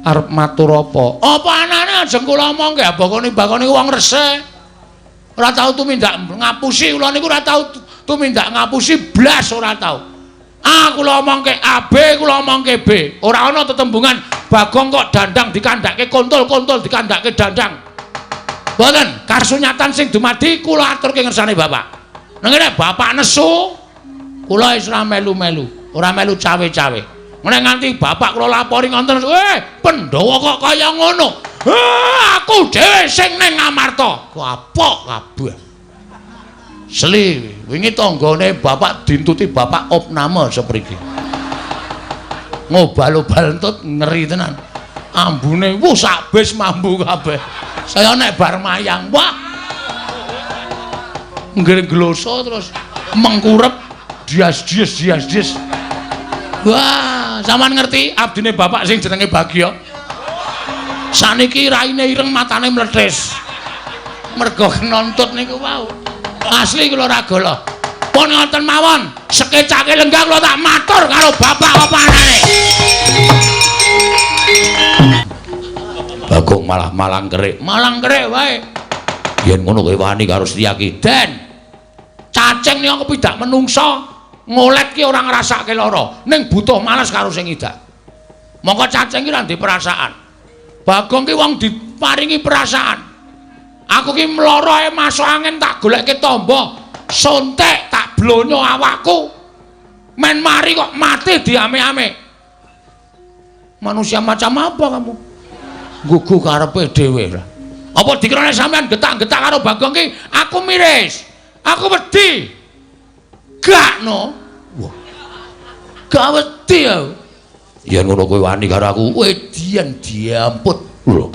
Arep matur apa? Apa anane ajeng kula omongke bakone wong resik. Ora tau tumindak ngapusi kula niku ora tau tumindak ngapusi blas ora tau. A kula omongke A, B kula omongke B. Ora ana tetembungan Bagong kok dandang dikandhake kontol, kontol dikandhake dandang. Mboten, kasunyatan sing dumadi kula aturke ngersane Bapak. Nang ngene Bapak nesu, kula wis ora melu-melu, ora melu cawe-cawe. Nek nganti Bapak kula lapori ngoten, Pandhawa kok kaya ngono. Aku dhewe sing ning Ngamarta. Kapok kabeh. Seli, wingi tanggane Bapak dintuti Bapak opname sepriki. Ngobal-obal entut ngeri tenan. Ambune wuh sak bis mambu kabeh. Saya nek bar mayang, wah. Nggere-gloso terus mengkurep dias-dias dias-dias. Wah, sampean ngerti abdine Bapak sing jenenge Bagya? Saniki raine ireng matane mlethis. Mergo kenontut niku wau. Asli kula ora golo. Pun ngoten mawon, sekecake lenggah kula tak matur karo Bapak apa anane. Bagong malah malang kerik. Malang kerik wae. Yen ngono kowe wani karo Setyaki. Den. Cacing niku kepidak menungsa. Ngolet ki ora ngrasake lara, ning butuh males karo sing idak. Mongko cacing ki ora ndek perasaan. Bagong ki wong diparingi perasaan. Aku ki mlara ae masuk angin tak golekke tamba, sontek tak blonyo awakku. Men mari kok mati diame-ame. Manusia macam apa kamu? Gugu karepe dhewe lah. Apa dikirane sampean getak-getak karo Bagong ki aku miris. Aku wedi. Gak no. Wah. Gak wedi aku. Yen ngono kowe wani karo aku, wedian diamput. Lho.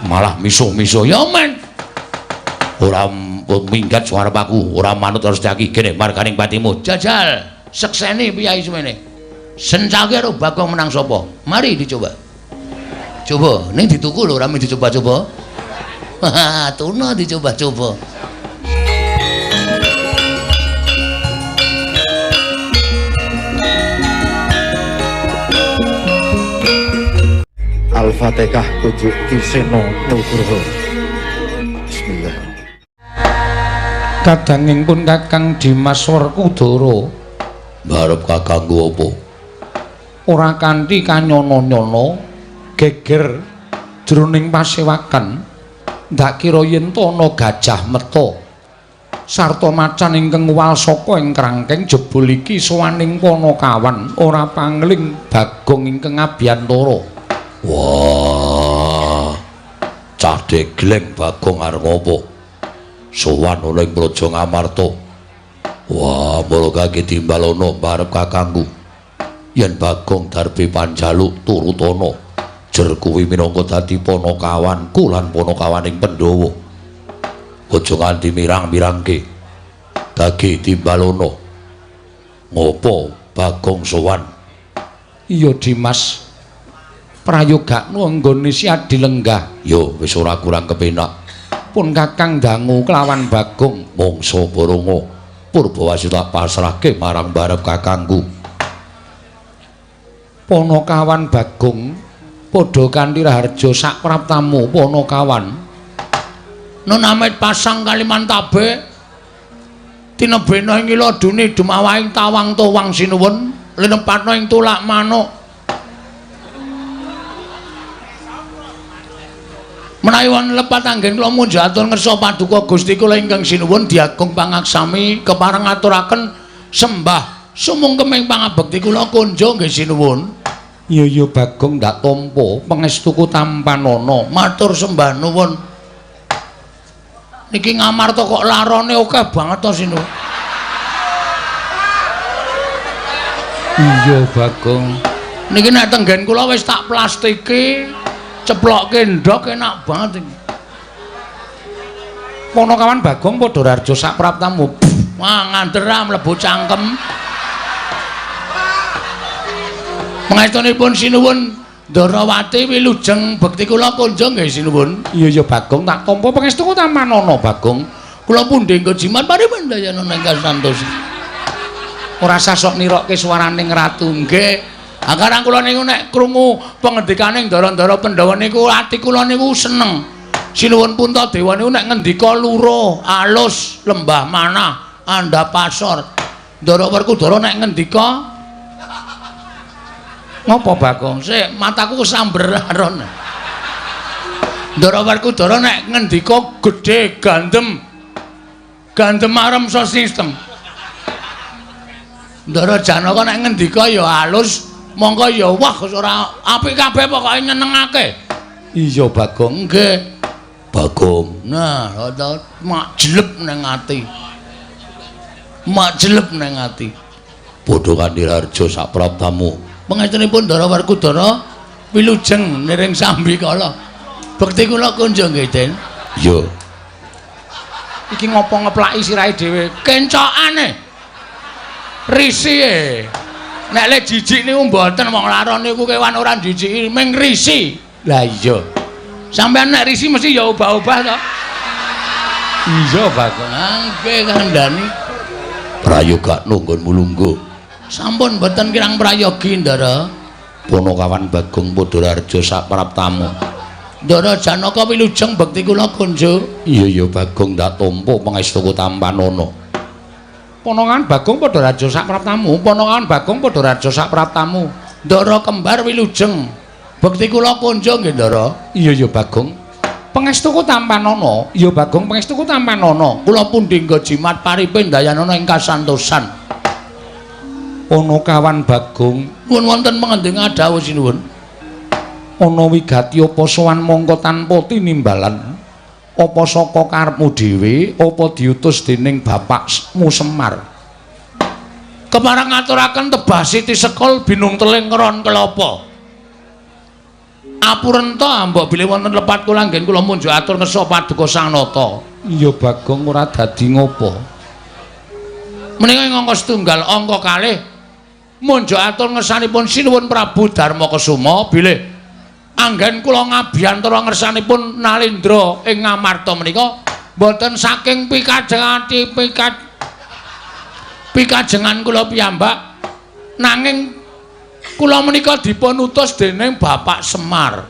Malah misuh-misuh ya men. Ora minggat suarep aku, ora manut karo Setyaki kene marganing patimu. Jajal, sekseni piyai semene. Sencake karo Bagong menang sapa? Mari dicoba. Coba, ning dituku lho ora mung dicoba-coba. Tuna dicoba-coba. Al-Fatihah Pujuk Kiseno Nugroho. Bismillah. Kadanging pun Kakang Dimas Werkudara. Mbarep kakangku apa? Ora kanthi kanyono-nyono geger jroning pasewakan ndak kira yen to ana gajah meta sarta macan ingkang nguwal saka ing krangkeng jebul iki sowaning Panakawan ora pangling Bagong ingkang abiyantara. Wah, cah degleng Bagong arep ngopo? Sowan ana ing Praja Ngamarta. Wah, mula kaki timbalono mbarep kakangku. Yen Bagong darbe panjaluk turutana, jer kuwi minangka dadi panakawanku lan panakawaning Pandhawa. Aja nganti mirang-mirangke. Gage timbalono. Ngopo Bagong sowan? Iya, Dimas. Prayogakno anggone si Adi lenggah. Yo wis ora kurang kepenak. Pun Kakang dangu kelawan Bagong mangsa Baronga Purbawasi tak pasrahke marang barep kakangku. Panakawan Bagong padha kanthi raharja sak praptamu Panakawan. Nun amit pasang Kalimantabe tinebena ing ila duni dumawahing tawang towang sinuwun linepatna ing tulak manuk. Menawi wonten lepat anggen kula munjatur ngersa paduka Gusti kula ingkang sinuwun diagung pangaksami kepareng ngaturaken sembah sumungkeming pangabekti kula kunjung nggih sinuwun. Iya iya Bagong ndak tampa pangestuku tampanana matur sembah nuwun. Niki Ngamarta kok larane akeh banget to sinuwun. Iya Bagong. Niki nek tenggen kula wis tak plastiki ceplokke ndhok enak banget iki. Panakawan Bagong padha rarja sak praptamu. Wah ngandher mlebu cangkem. Pangestunipun sinuwun Ndarawati wilujeng bekti kula kunjung nggih sinuwun. Iya iya Bagong tak tampa pangestuku tamanana Bagong. Kula pundhi nggo jimat parimendayana ingkang santos. Ora sasok nirokke swaraning ratu nggih. Akarang kula niku nek krungu pangendikane ndara-ndara Pandhawa niku ati kula niku seneng. Sinuwun Puntadewa niku nek ngendika luruh, alus, lembah manah, andhap asor. Ndara Werkudara nek ngendika ngopo Bagong? Sik, mataku kesamber aron. Ndara Werkudara nek ngendika gedhe gandem. Gandem arem sistem. Ndara Janaka nek ngendika ya alus, mongko ya wah ora apik kabeh pokoke nyenengake. Iya Bagong, nggih. Bagong. Nah, mak jelep nang ati. Mak jelep nang ati. Padha Kanthirarja sapraptamu. Pangestunipun Ndara Werkudara wilujeng niring sambikala. Bekti kula kunjung nggih, Den. Iya. Iki ngopo ngeplaki sirahe dhewe? Kencokane. Risi e. Nek le jijik niku mboten wong laron niku kewan ora jijiki ming risi. Lah iya. Sampeyan nek risi mesti ya obah-obah to. Iya, Bagong. Nggih kandhani. Prayoga nggonmu lungguh. Sampun mboten kirang prayogi, Ndara. Punakawan Bagong Padhararja sapraptamu. Ndara Janaka wilujeng bekti kula kunjuk. Iya ya Bagong ndak tampa pangestuku tampanana. Punakawan Bagong Padhararja sapraptamu. Punakawan Bagong Padhararja sapraptamu. Ndara kembar wilujeng bekti kula kunjuk nggih, Ndara. Iya ya Bagong. Pangestuku tampanana. Iya Bagong pangestuku tampanana. Kula pundi nggo jimat paripe ndayanana ing kasantosan. Punakawan Bagong nuwun wonten pangendika dawuh sinuwun. Ana wigati apa sowan mongko tanpa tinimbalan? Apa saka karepmu dhewe apa diutus dening bapakmu Semar? Kepareng ngaturaken tebah siti sekul binung teling ron kelapa. Apurenta mbok bilih wonten lepat kula anggen kula munjuk atur ngersa paduka Sang Nata. Iya Bagong ora dadi ngopo. Menika ing angka setunggal angka kalih munjuk atur ngersanipun Sinuwun Prabu Darma Kesuma bilih anggen kula ngabiyantara ngersanipun Nalendra ing Ngamarta menika mboten saking pikajengati pikajengan kula piyambak nanging kula menika dipun utus dening Bapak Semar.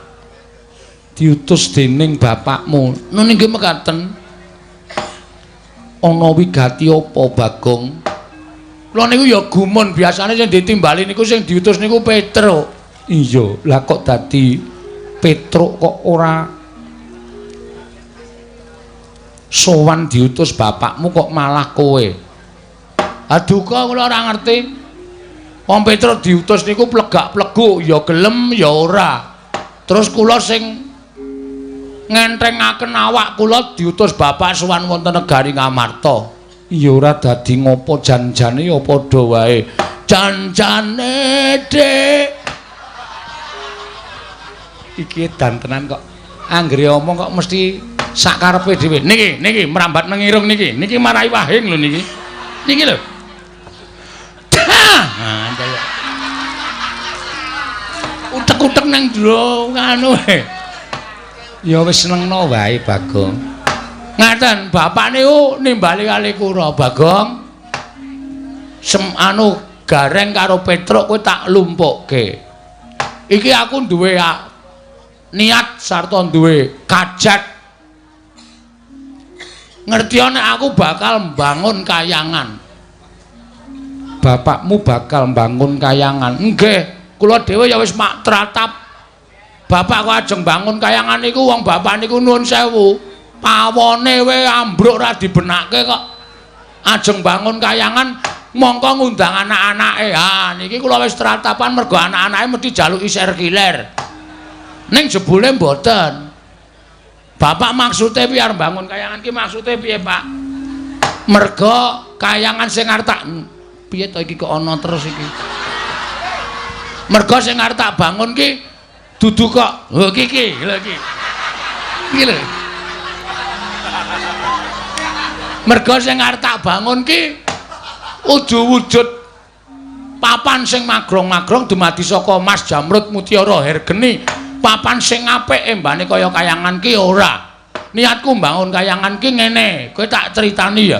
Diutus dening bapakmu. Nun inggih mekaten. Ana wigati apa Bagong? Kula niku ya gumun biasane sing ditimbali niku sing diutus niku Petruk. Iya, lah kok dadi Petruk kok ora sowan diutus bapakmu kok malah kowe? Aduka kula ora ngerti. Wong Petruk diutus niku plegak-pleguk ya gelem ya ora. Terus kula sing ngenthengaken awak kula diutus bapak sowan wonten negari Ngamarta. Ya ora dadi ngopo jan-jane ya padha wae. Jan-jane Dik. Iki edan tenan kok. Anggere omong kok mesti sak karepe dhewe. Niki, niki mrambat nang irung niki. Niki marai wahing lho niki. Niki lho. Nah, utek-utek nang jero nganu. Ya wis senengno wae Bagong. Ngaten, bapak niku nimbali kali kula, Bagong. Sem anu Gareng karo Petruk kowe tak lumpukke. Iki aku duwe niat sarta duwe kajat. Ngerti nek aku bakal mbangun kayangan. Bapakmu bakal mbangun kayangan. Nggih, kula dhewe ya wis mak tratap. Bapak kok ajeng bangun kayangan niku wong bapak niku nuwun sewu. Pawone we ambruk ora dibenake kok. Ajeng bangun kayangan mongko ngundang anak-anake. Ha niki kula wis tratapan mergo anak-anake mesti jaluki serkiler. Ning jebule mboten. Bapak maksude piye arep bangun kayangan ki maksude piye, Pak? Mergo kayangan sing arep tak piye to iki kok ana terus iki. Mergo sing arep tak bangun ki dudu kok. Lho iki iki, lho iki. Iki lho. Mergo sing arep tak bangun ki udu wujud papan sing magrong-magrong dumadi saka Mas Jamrud Mutiara Hergeni. Papan sing apik embane kaya kayangan ki ora. Niatku mbangun kayangan ki ngene, kowe tak critani ya.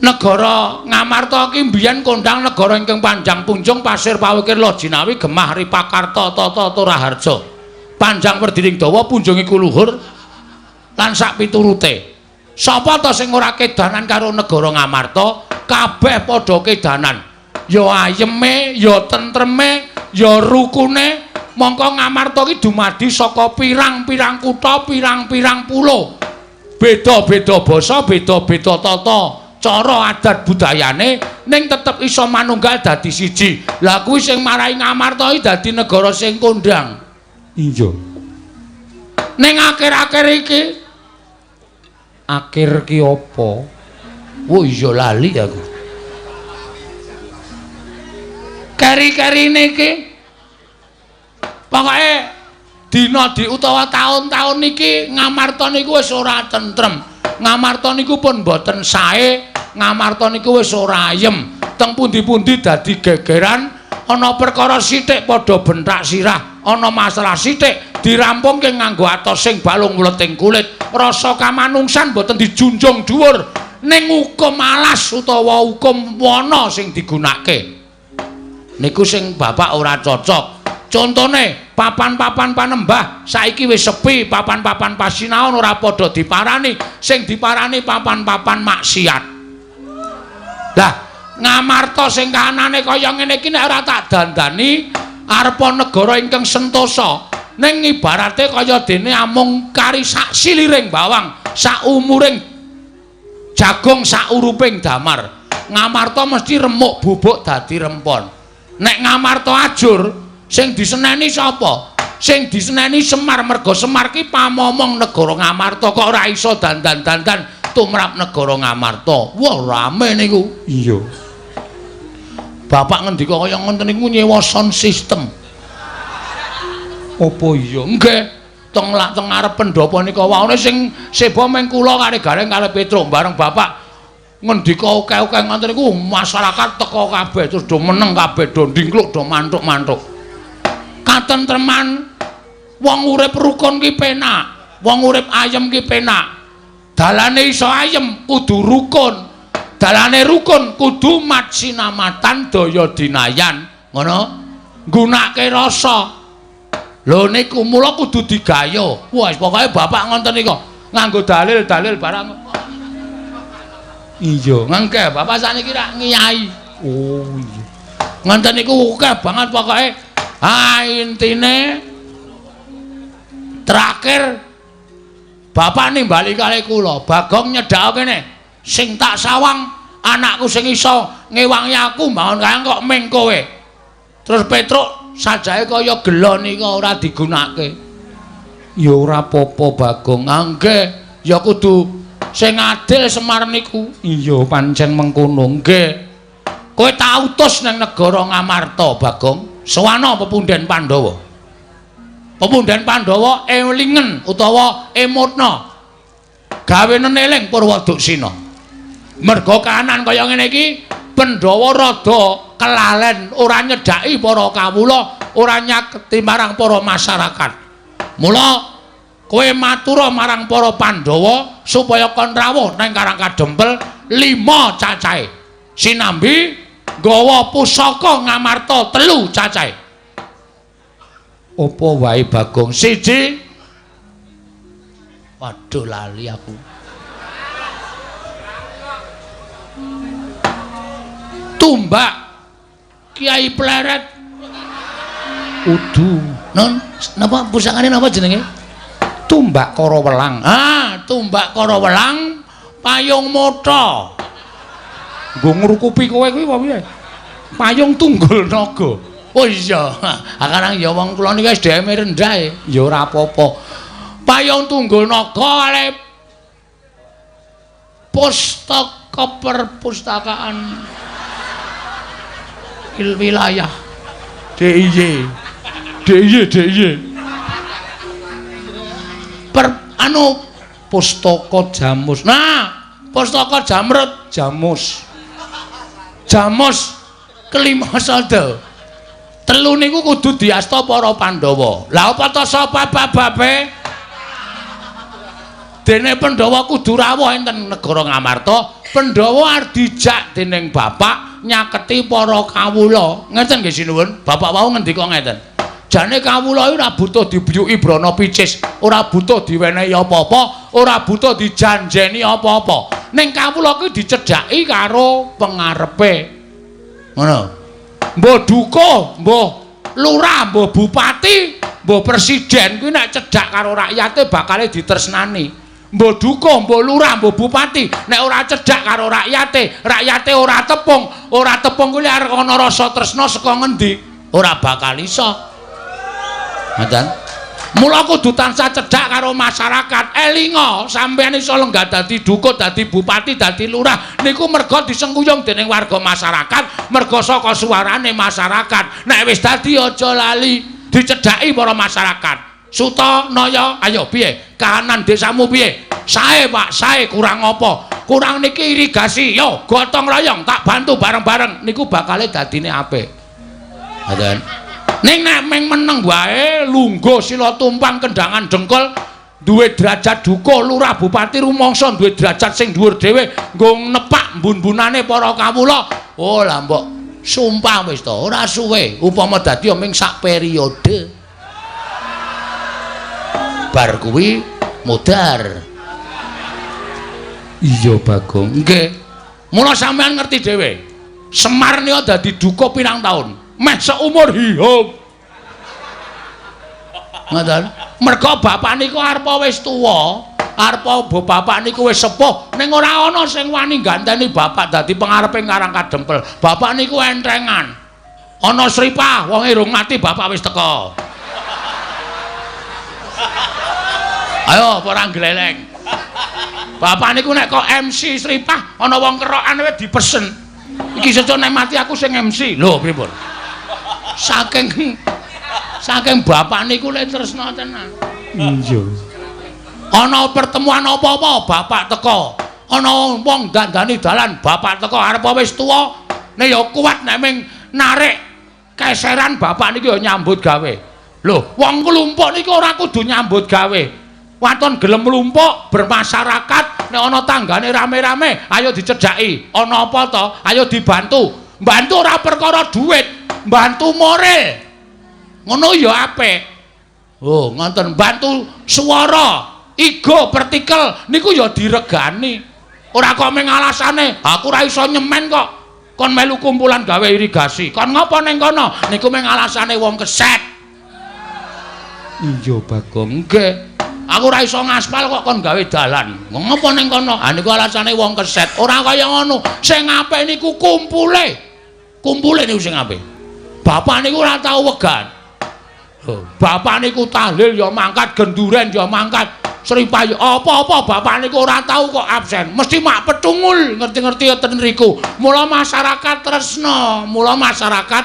Negara Ngamarta iki mbiyen kondang negara ingkang panjang punjung pasir pawikir Lojinawi gemah Ripakarta tata Toraharja. Panjang werdining dawa punjung iku luhur lan sak piturute. Sapa ta sing ora kedanan karo negara Ngamarta? Kabeh padha kedanan. Ya ayeme, ya tentreme, ya rukune. Mongko Ngamarta iki dumadi saka pirang-pirang kutha, pirang-pirang pulo. Beda-beda basa, beda-beda tata cara adat budayane, ning tetep iso manunggal dadi siji. Lah kuwi sing marai Ngamarta iki dadi negara sing kondang. Iya. Ning akhir-akhir iki akhir ki apa? Oh iya lali aku. Keri-kerine iki pokoke dina di utawa taun-taun niki Ngamarta niku wis ora tentrem. Ngamarta niku pun mboten sae, Ngamarta niku wis ora ayem. Teng pundi-pundi dadi gegeran, ana perkara sithik padha benthak sirah, ana masalah sithik dirampungke nganggo atos sing balung wleting kulit. Rasa kamanungsan mboten dijunjung dhuwur, ning hukum alas utawa hukum wana sing digunakake. Niku sing bapak ora cocok. Contone papan-papan panembah saiki wis sepi, papan-papan pasinaon ora padha diparani, sing diparani papan-papan maksiat. Lah, Ngamarta sing kahanane kaya ngene iki nek ora tak dandani arepa negara ingkang sentosa. Ning ibarate kaya dene amung kari sak siliring bawang, sak umuring jagung, sak uruping damar. Ngamarta mesti remuk bubuk dadi rempon. Nek Ngamarta ajur, sing diseneni sapa? Sing diseneni Semar, merga Semar ki pamomong negara Ngamarta kok ora iso dandan-dandan tumrap negara Ngamarta. Wah, rame niku. Iya. Bapak ngendika kaya ngoten niku nyewa sound system. Apa iya? Nggih. Teng lak teng ngarep pendhapa nika waone sing seba meng kula karo Gareng karo Petruk bareng bapak ngendika akeh-akeh ngoten niku masyarakat teka kabeh terus do meneng kabeh, do ndingkluk, do manthuk-manthuk. Katentreman wong urip rukun ki penak, wong urip ayem ki penak. Dalane iso ayem kudu rukun. Dalane rukun kudu matsinamatan daya dinayan, ngono. Nggunakake rasa. Lho niku mula kudu digayo. Wah, pokoke bapak ngoten nika nganggo dalil-dalil barang. Iya, ngengke bapak sakniki rak ngiyai. Oh iya. Ngoten niku akeh banget pokoke. Ah intine terakhir bapak nimbali kali kula, Bagong nyedhak kene. Sing tak sawang anakku sing iso ngewangi aku mbangun kayang kok ming kowe. Terus Petruk sajae kaya gelo nika ora digunakake. Ya ora apa-apa Bagong. Ah nggih, ya kudu sing adil Semar niku. Iya, pancen mengkono. Nggih. Kowe tak utus nang negara Ngamarta, Bagong. Sowana pepunden Pandhawa. Pepunden Pandhawa elingen utawa emotna. Gawe neneling Purwaduksina. Merga kahanan kaya ngene iki Pandhawa rada kelalen, ora nyedhaki para kawula, ora nyaketi marang para masyarakat. Mula kowe matura marang para Pandhawa supaya kon rawuh nang Karang Kadempel 5 cacahe. Sinambi nggawa pusaka Ngamarta 3 cacahe. Apa wae Bagong? 1. Waduh lali aku. Tumbak Kiai Pleret. Udu. Non, napa pusakane napa jenenge? Tumbak Karawelang. Ah, tumbak Karawelang payung motha. Nggo ngrukupi kowe kuwi apa piye? Payung tunggul naga. Oh iya, ha karang ya wong kula niki SDM rendah e. Ya ora apa-apa. Payung tunggul naga ale pustaka perpustakaan wilayah DIY. DIY DIY. Per anu pustaka Jamus. Nah, pustaka Jamrut Jamus. Jamus kelima sada. Telu niku kudu diasta para Pandhawa. Lah apa ta sapa bababe? Dene Pandhawa kudu rawuh enten negara Ngamarta. Pandhawa arep dijak dening bapak nyaketi para kawula. Ngeten nggih sinuwun. Bapak wau ngendika ngeten. Jane kawula iki ora butuh dibiyuki brana picis, ora butuh diwenehi apa-apa, ora butuh dijanjeni apa-apa. Ning kawula ki dicedhaki karo pengarepe. Ngono. Mbah dukuh, mbah lurah, mbah bupati, mbah presiden kuwi nek cedhak karo rakyate bakale ditresnani. Mbah dukuh, mbah lurah, mbah bupati nek ora cedhak karo rakyate, rakyate ora tepung kuwi arep ana rasa tresna saka ngendi? Ora bakal iso. Ngoten. Mula kudu tansah cedhak karo masyarakat. Elinga sampeyan iso lenggah dadi dukuh, dadi bupati, dadi lurah niku merga disengkuyung dening warga masyarakat, merga saka suarane masyarakat. Nek wis dadi aja lali dicedhaki para masyarakat. Suta Naya, ayo piye? Kahanan desamu piye? Sae Pak, sae kurang apa? Kurang niki irigasi. Yo gotong royong tak bantu bareng-bareng niku bakale dadine apik. Ngoten. Ning nek meng meneng wae lungguh sila tumpang kendangan dengkul duwe derajat dukuh lurah bupati rumangsa duwe derajat sing dhuwur dhewe nggo nepak mbun-mbunane para kawula. Oh lah mbok sumpah wis to ora suwe upama dadi ming sak periode. Bar kuwi modar. Iya Bagong. Nggih. Mula sampean ngerti dhewe. Semar nika dadi dukuh pirang taun? Meh seumur hidup. Ngoten. Merga bapak niku arepa wis tuwa, arepa bapak niku wis sepuh, ning ora ana sing wani ganteni bapak dadi pengarepe Karang Kadempel. Bapak niku entrengan. Ana sripah, wonge rung mati bapak wis teka. Ayo ora gleleng. Bapak niku nek kok MC sripah ana wong kerokan wis dipesen. Iki sesuk nek mati aku sing MC. Lho pripun? Saking bapak niku le tresna tenan. Iya. Ana pertemuan apa-apa bapak teka. Ana wong dandani dalan bapak teka arep wis tuwa nek ya kuat nek ming narik keseran bapak niku ya nyambut gawe. Lho, wong klumpuk niku ora kudu nyambut gawe. Waton gelem mlumpuk bermasyarakat nek ana tanggane rame-rame ayo dicedhaki. Ana apa to? Ayo dibantu. Bantu ora perkara duit, bantu moral. Ngono ya apik. Oh, ngoten bantu swara, igo pertikel niku ya diregani. Ora kok mung alasane, aku ora iso nyemen kok. Kon melu kumpulan gawe irigasi. Kon ngopo ning kono? Niku mung alasane wong keset. Iya Bagong. Nggih. Aku ora iso ngaspal kok kon gawe dalan. Ngopo ning kono? Ha niku alasane wong keset. Ora kaya ngono. Sing apik niku kumpule. Kumpule niku sing apik. Bapak niku ora tau wegan. Bapak niku tahlil ya mangkat, genduren ya mangkat, sripah ya apa-apa bapak niku ora tau kok absen. Mesti mak petungul ngerti-ngerti ten riku. Mula masyarakat tresna, mula masyarakat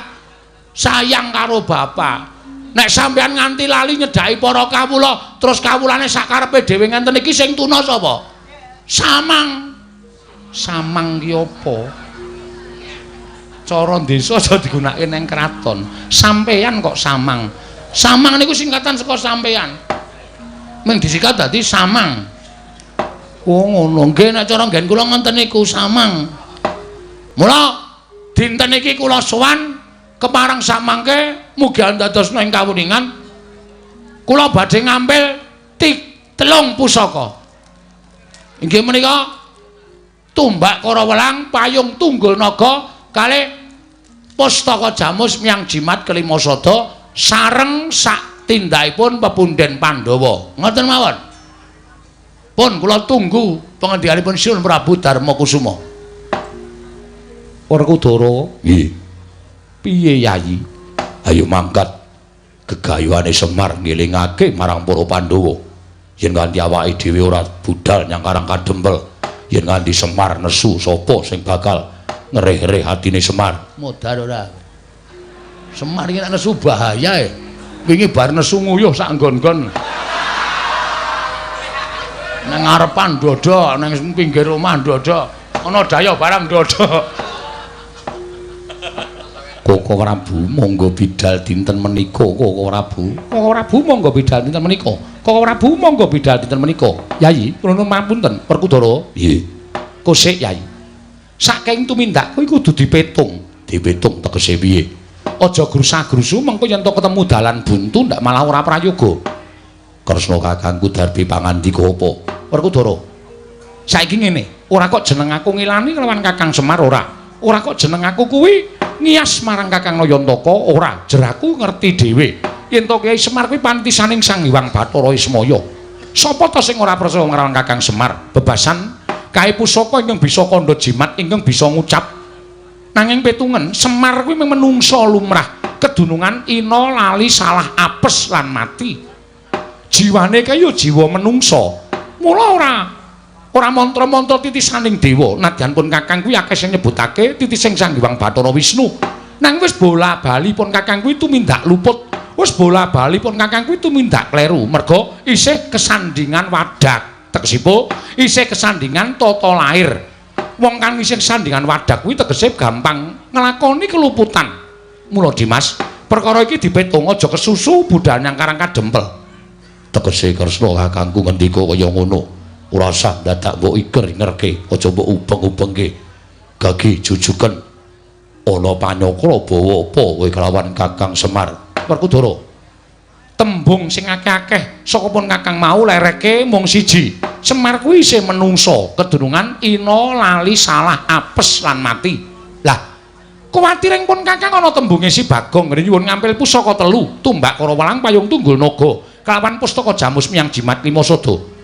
sayang karo bapak. Nek sampean nganti lali nyedhaki para kawula, terus kawulane sakarepe dhewe ngenten iki sing tuna sapa? Samang. Samang ki apa? Cara desa aja digunakake ning kraton. Sampeyan kok samang. Samang niku singkatan saka sampeyan. Ming disikat dadi samang. Oh ngono. Nggih nek cara nggen kula ngoten niku samang. Mula dinten iki kula sowan kepareng samangke mugi andadosna ing kawuningan kula badhe ngampil telung pusaka. Inggih menika tumbak Karawelang, payung tunggul naga, kalih pustaka jamus miang jimat kelima sada sareng sak tindakipun pepunden Pandhawa. Ngoten mawon. Pun kula tunggu pengendikanipun Sinuwun Prabu Darmakusuma. Werkudara. Nggih. Piye Yayi? Ayo mangkat gegayuhane Semar ngelingake marang para Pandhawa. Yen nganti awake dhewe ora budal nyang Karang Kadempel, yen nganti Semar nesu sapa sing bakal ngereh-reh atine Semar? Modar ora. Semar iki nek nesu bahaya e. Wingi bar nesu nguyuh sak nggon-nggon. Nang ngarepan ndodho, nang pinggir omah ndodho, ana daya barang ndodho. Koko Prabu monggo bidal dinten menika. Koko Prabu, Koko Prabu monggo bidal dinten menika. Koko Prabu monggo bidal dinten menika. Yayi, kula nuwun pangapunten, Werkudara. Nggih. Kosik Yayi. Saking tumindak kuwi kudu dipetung. Dipetung tegese piye? Aja grusa-grusu mengko yen to ketemu dalan buntu ndak malah ora prayoga. Kresna kakangku Darbi pangandika apa? Werkudara. Saiki ngene, ora kok jeneng aku ngilani kelawan Kakang Semar ora. Ora kok jeneng aku kuwi ngiyas marang Kakang Nayantaka ora. Jeraku ngerti dhewe yen to Kyai Semar kuwi panitisaning Sang Hyang Bathara Ismaya. Sapa ta sing ora percaya marang Kakang Semar? Bebasan kae pusaka ingkang bisa kandha jimat ingkang bisa ngucap. Nanging petungen Semar kuwi menungsa lumrah, kedunungan ina lali salah apes lan mati. Jiwane kae ya jiwa menungsa. Mula ora mantra-mantra titisaning dewa. Nadyan pun Kakang kuwi akeh sing nyebutake titising Sang Hyang Bathara Wisnu. Nang wis bola-bali pun Kakang kuwi tumindak luput. Wis bola-bali pun Kakang kuwi tumindak kleru merga isih kesandingan wadak. Tegesipun isih kesandingan tata lair. Wong kang isih kesandingan wadak kuwi tegese gampang nglakoni keluputan. Mula Dimas, perkara iki dipetung aja kesusu budal nyang Karang Kadempel. Tegese Kresna kakangku ngendika kaya ngono. Ora usah dadak mbok iger-igerke, aja mbok ubeng-ubengke. Gagi jujuken ana panyakra bawa apa kowe kelawan Kakang Semar. Werkudara, tembung sing akeh-akeh saka pun Kakang mau lereke mung siji. Semar kuwi isih menungsa, kedunungan ina lali salah apes lan mati. Lah, kuwatiring pun Kakang ana tembunge si Bagong ngene nyuwun ngampil pusaka telu, tumbak Karawelang payung tunggul naga kelawan pustaka jamus miyang jimat lima sada.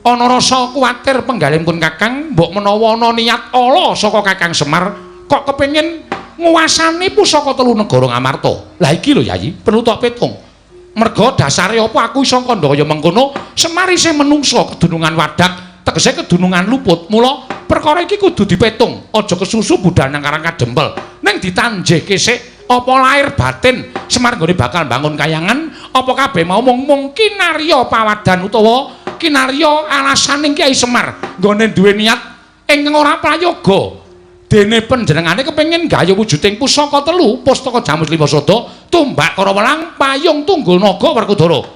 Ana rasa kuwatir penggalih pun Kakang mbok menawa ana niat ala saka Kakang Semar kok kepengin nguwasani pusaka telu negara Ngamarta. Lah iki lho Yayi, perlu tok petung. Merga dasare apa aku iso kandha kaya mengkono, Semar isih menungsa kedunungan wadak, tegese kedunungan luput. Mula perkara iki kudu dipetung, aja kesusu budal nang Karang Kadempel. Ning ditanjihke sik apa lahir batin Semar nggone bakal bangun kayangan, apa kabeh mau mung kinarya pawadan utawa kinarya alasaning Kyai Semar nggone duwe niat ingkang ora prayoga. Dene panjenengane kepengin gayuh wujuding pusaka telu, pustaka jamus lima sada, tumbak Karawelang, payung tunggul naga Werkudara.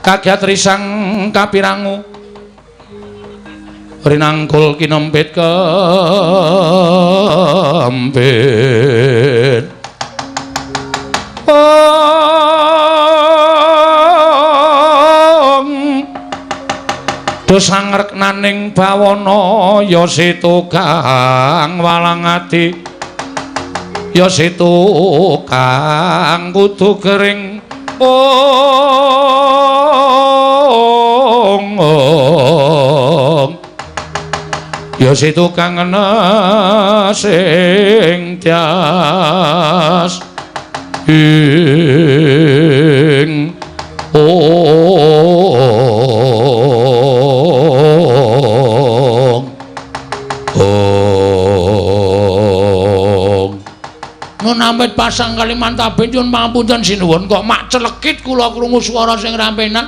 Kagiat risang kapirangu rinangkul kinempit kempit. Dosa ngreknaning bawana ya situ kang walang ati, ya situ kang kudu kering. Ong ong ya situ kang sing tias ing ong ong. Nun amit pasang Kalimantan nyuwun pangapunten sinuwun kok mak celekit kula krungu swara sing ra penak.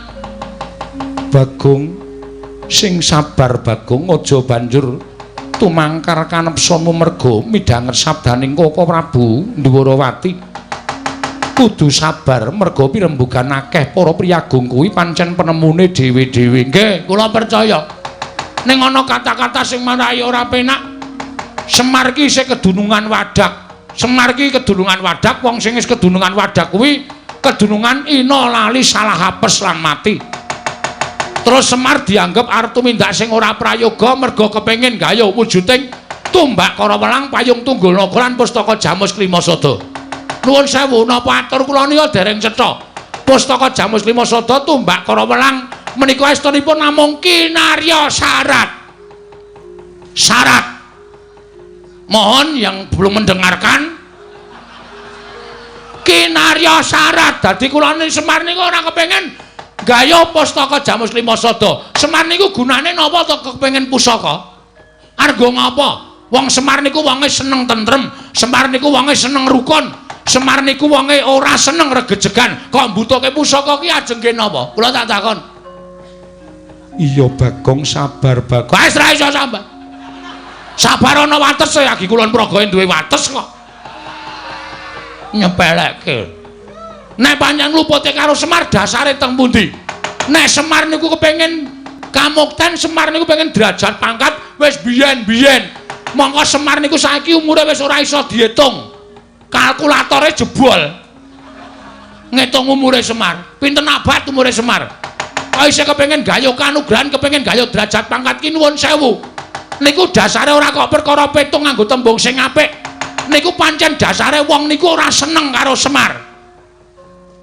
Bagong sing sabar Bagong, aja banjur tumangkar kanepsamu merga midhanget sabdaning Koko Prabu Ndwarawati. Kudu sabar merga pirembugan akeh para priyagung kuwi pancen penemune dhewe-dhewe. Nggih, kula percaya. Ning ana kata-kata sing marai ora penak. Semar ki isih kedunungan wadak. Semar ki kedunungan wadak, wong sing wis kedunungan wadak kuwi kedunungan ina lali salah apes lan mati. Terus Semar dianggep arep tumindak sing ora prayoga merga kepengin gayuh wujuding tumbak Karawelang payung tunggul naga lan pustaka jamus klima sada. Nuwun sewu, napa atur kula nika dereng cetha. Pustaka jamus lima sada tumbak Karawelang menika estunipun namung kinarya syarat. Syarat. Mohon yang belum mendengarkan, kinarya syarat. Dadi kula Semar niku ora kepengin gayuh pustaka jamus lima sada. Semar niku gunane napa to kepengin pusaka? Argo ngapa? Wong Semar niku wonge seneng tentrem, Semar niku wonge seneng rukun, Semar niku wonge ora seneng regejegan. Kok mbutuhke pusaka ki ajeng nggih napa? Kula tak takon. Iya Bagong, sabar Bagong. Wis ra iso sabar. Sabar ana wates ya Agi Kulon Progo duwe wates kok. Nyepelekke. Nek pancen lupute karo Semar dasare teng pundi? Nek Semar niku kepengin kamukten, Semar niku pengen derajat pangkat wis biyen-biyen. Mongko Semar niku saiki umure wis ora iso diitung. Kalkulatore jebol. Ngitung umure Semar. Pinten abad umure Semar? Kok isih kepengin gayuh kanugrahan, kepengin gayuh derajat pangkat ki nuwun sewu. Niku dasare ora kok perkara petung nganggo tembung sing apik. Niku pancen dasare wong niku ora seneng karo Semar.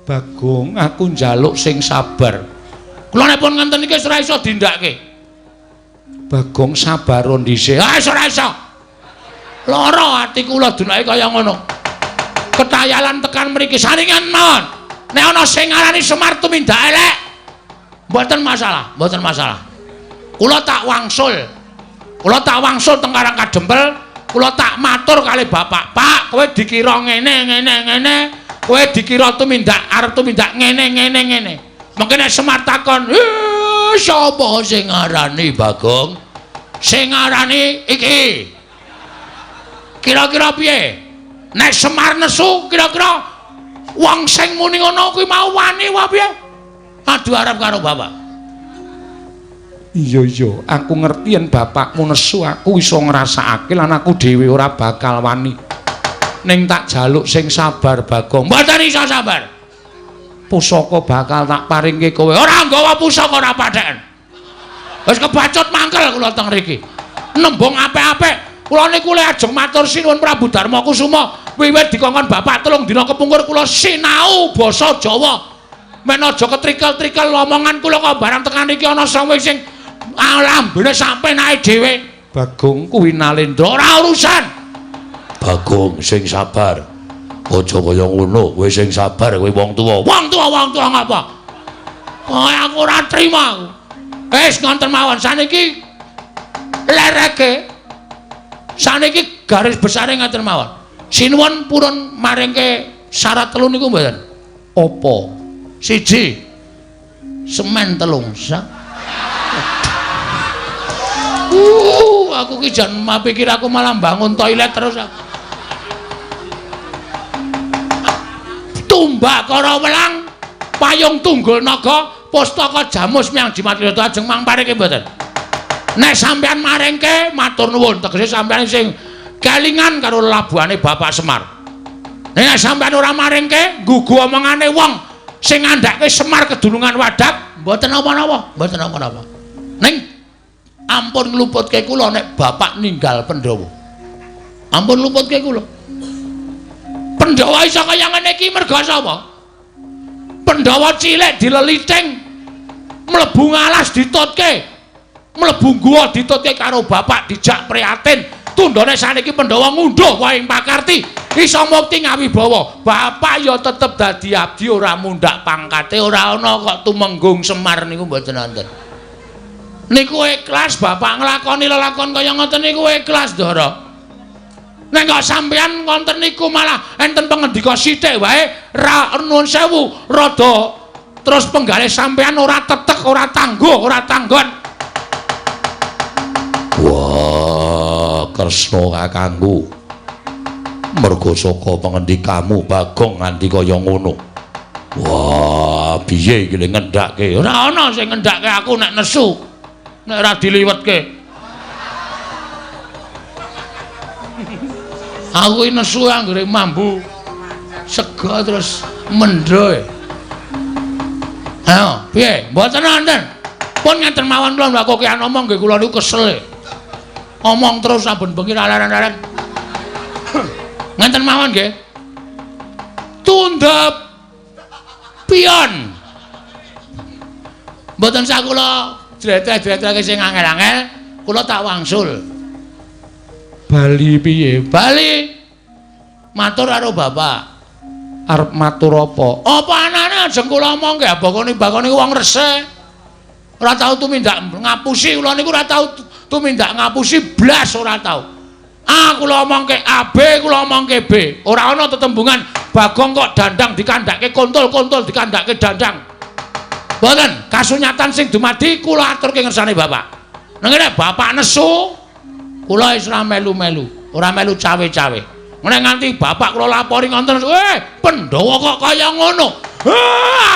Bagong, aku njaluk sing sabar. Kula nek pun ngenten iki wis ora iso dindakake. Bagong sabar dhisik. Ah wis ora iso. Lara ati kula dunake kaya ngono. Ketayalan tekan mriki saringan mawon. Nek ana sing ngarani Semar tumindak elek, mboten masalah, mboten masalah. Kula tak wangsul. Kula tak wangsul teng Karang Kadempel, kula tak matur kali bapak, "Pak, kowe dikira ngene ngene ngene, kowe dikira tumindak arep tumindak ngene ngene ngene." Mengke nek Semar takon, "Eh, sapa sing ngarani Bagong?" Sing ngarani iki. Kira-kira piye? Nek Semar nesu, kira-kira wong sing muni ngono kuwi mau wani wae piye? Adu arep karo bapak. Iya iya, aku ngerti yen bapakmu nesu, aku iso ngrasakake lan aku dhewe ora bakal wani. Ning tak jaluk sing sabar Bagong. Mboten iso sabar. Pusaka bakal tak paringke kowe. Ora nggawa pusaka ora patheken. Wis kebacut mangkel kula teng mriki. Nembung apik-apik. Kula niku le ajeng matur sinuwun Prabu Darma Kusuma wiwit dikongkon bapak 3 dina kepungkur kula sinau basa Jawa. Men aja ketrikel-trikel omongan kula kok barang tekan iki ana sing lambene sampe nae dhewe. Bagong kuwi Nalendra ora urusan. Bagong sing sabar. Aja kaya ngono, kowe sing sabar kowe wong tuwa. Wong tuwa wong tuwa ngapa? Kowe aku ora trima aku. Wis ngonten mawon saniki lereke. Saniki garis besare ngaten mawon. Sinuwun purun maringke syarat 3 niku mboten. Apa? 1. Semen 3 sak. Aku ki jan pikir aku malah bangun toilet terus. Tumbak kara welang, payung tunggul naga, pustaka jamus miang jimat liyata ajeng mang paringke mboten. Nek sampean maringke matur nuwun, tegese sampean sing kelingan karo labuhane Bapak Semar. Nek sampean ora maringke, nggugu omongane wong sing ngandhake Semar kedunungan wadak, mboten napa-napa, mboten napa-napa. Ning ampun ngluputke kula nek bapak ninggal Pandhawa. Ampun ngluputke kula. Pandhawa iso kaya ngene iki merga sapa? Pandhawa cilik dileliting, mlebu ngalas ditutke, mlebu guwa ditutke karo bapak dijak prihatin. Tundhone saniki Pandhawa ngunduh wae pakarti, iso mukti ngawibawa. Bapak ya tetep dadi abdi ora mundhak pangkate, ora ana kok tumenggung Semar niku mboten wonten. Niku ikhlas bapak nglakoni lelakon kaya ngoten niku ikhlas, Ndara. Nek kok sampean wonten niku malah enten pengendika sithik wae ra nuwun sewu rada terus penggalih sampean ora tetek, ora tangguh, ora tanggon. Wah, Kresna kakangku. Merga saka pengendikamu Bagong nganti kaya ngono. Wah, piye iki le ngendhake? Ora ana sing ngendhake aku nek nesu. Nek ora diliwetke. Aku iki nesu anggere mambu sega terus mendho. Ayo, piye? Mboten wonten. Pun ngeten mawon kula mbak kokean omong nggih kula niku kesel. Omong terus saben bengi laren-laren. Ngenten mawon nggih. Tundhep pion. Mboten sak kula jretreh-jretrehke sing angel-angel, kula tak wangsul. Bali piye? Bali matur karo bapak. Arep matur apa? Apa anane ajeng kula omongke bakone wong resik. Ora tau tumindak ngapusi kula niku ora tau tumindak ngapusi blas ora tau. A kula omongke A, B kula omongke B. Ora ana tetembungan Bagong kok dandang dikandhake kontol, kontol dikandhake dandang. Mboten, kasunyatan sing dumadi kula aturke ngersane bapak. Nang ngene bapak nesu, Kula wis ora melu-melu, ora melu cawe-cawe. Nek nganti bapak kula lapori ngoten, Pandhawa kok kaya ngono.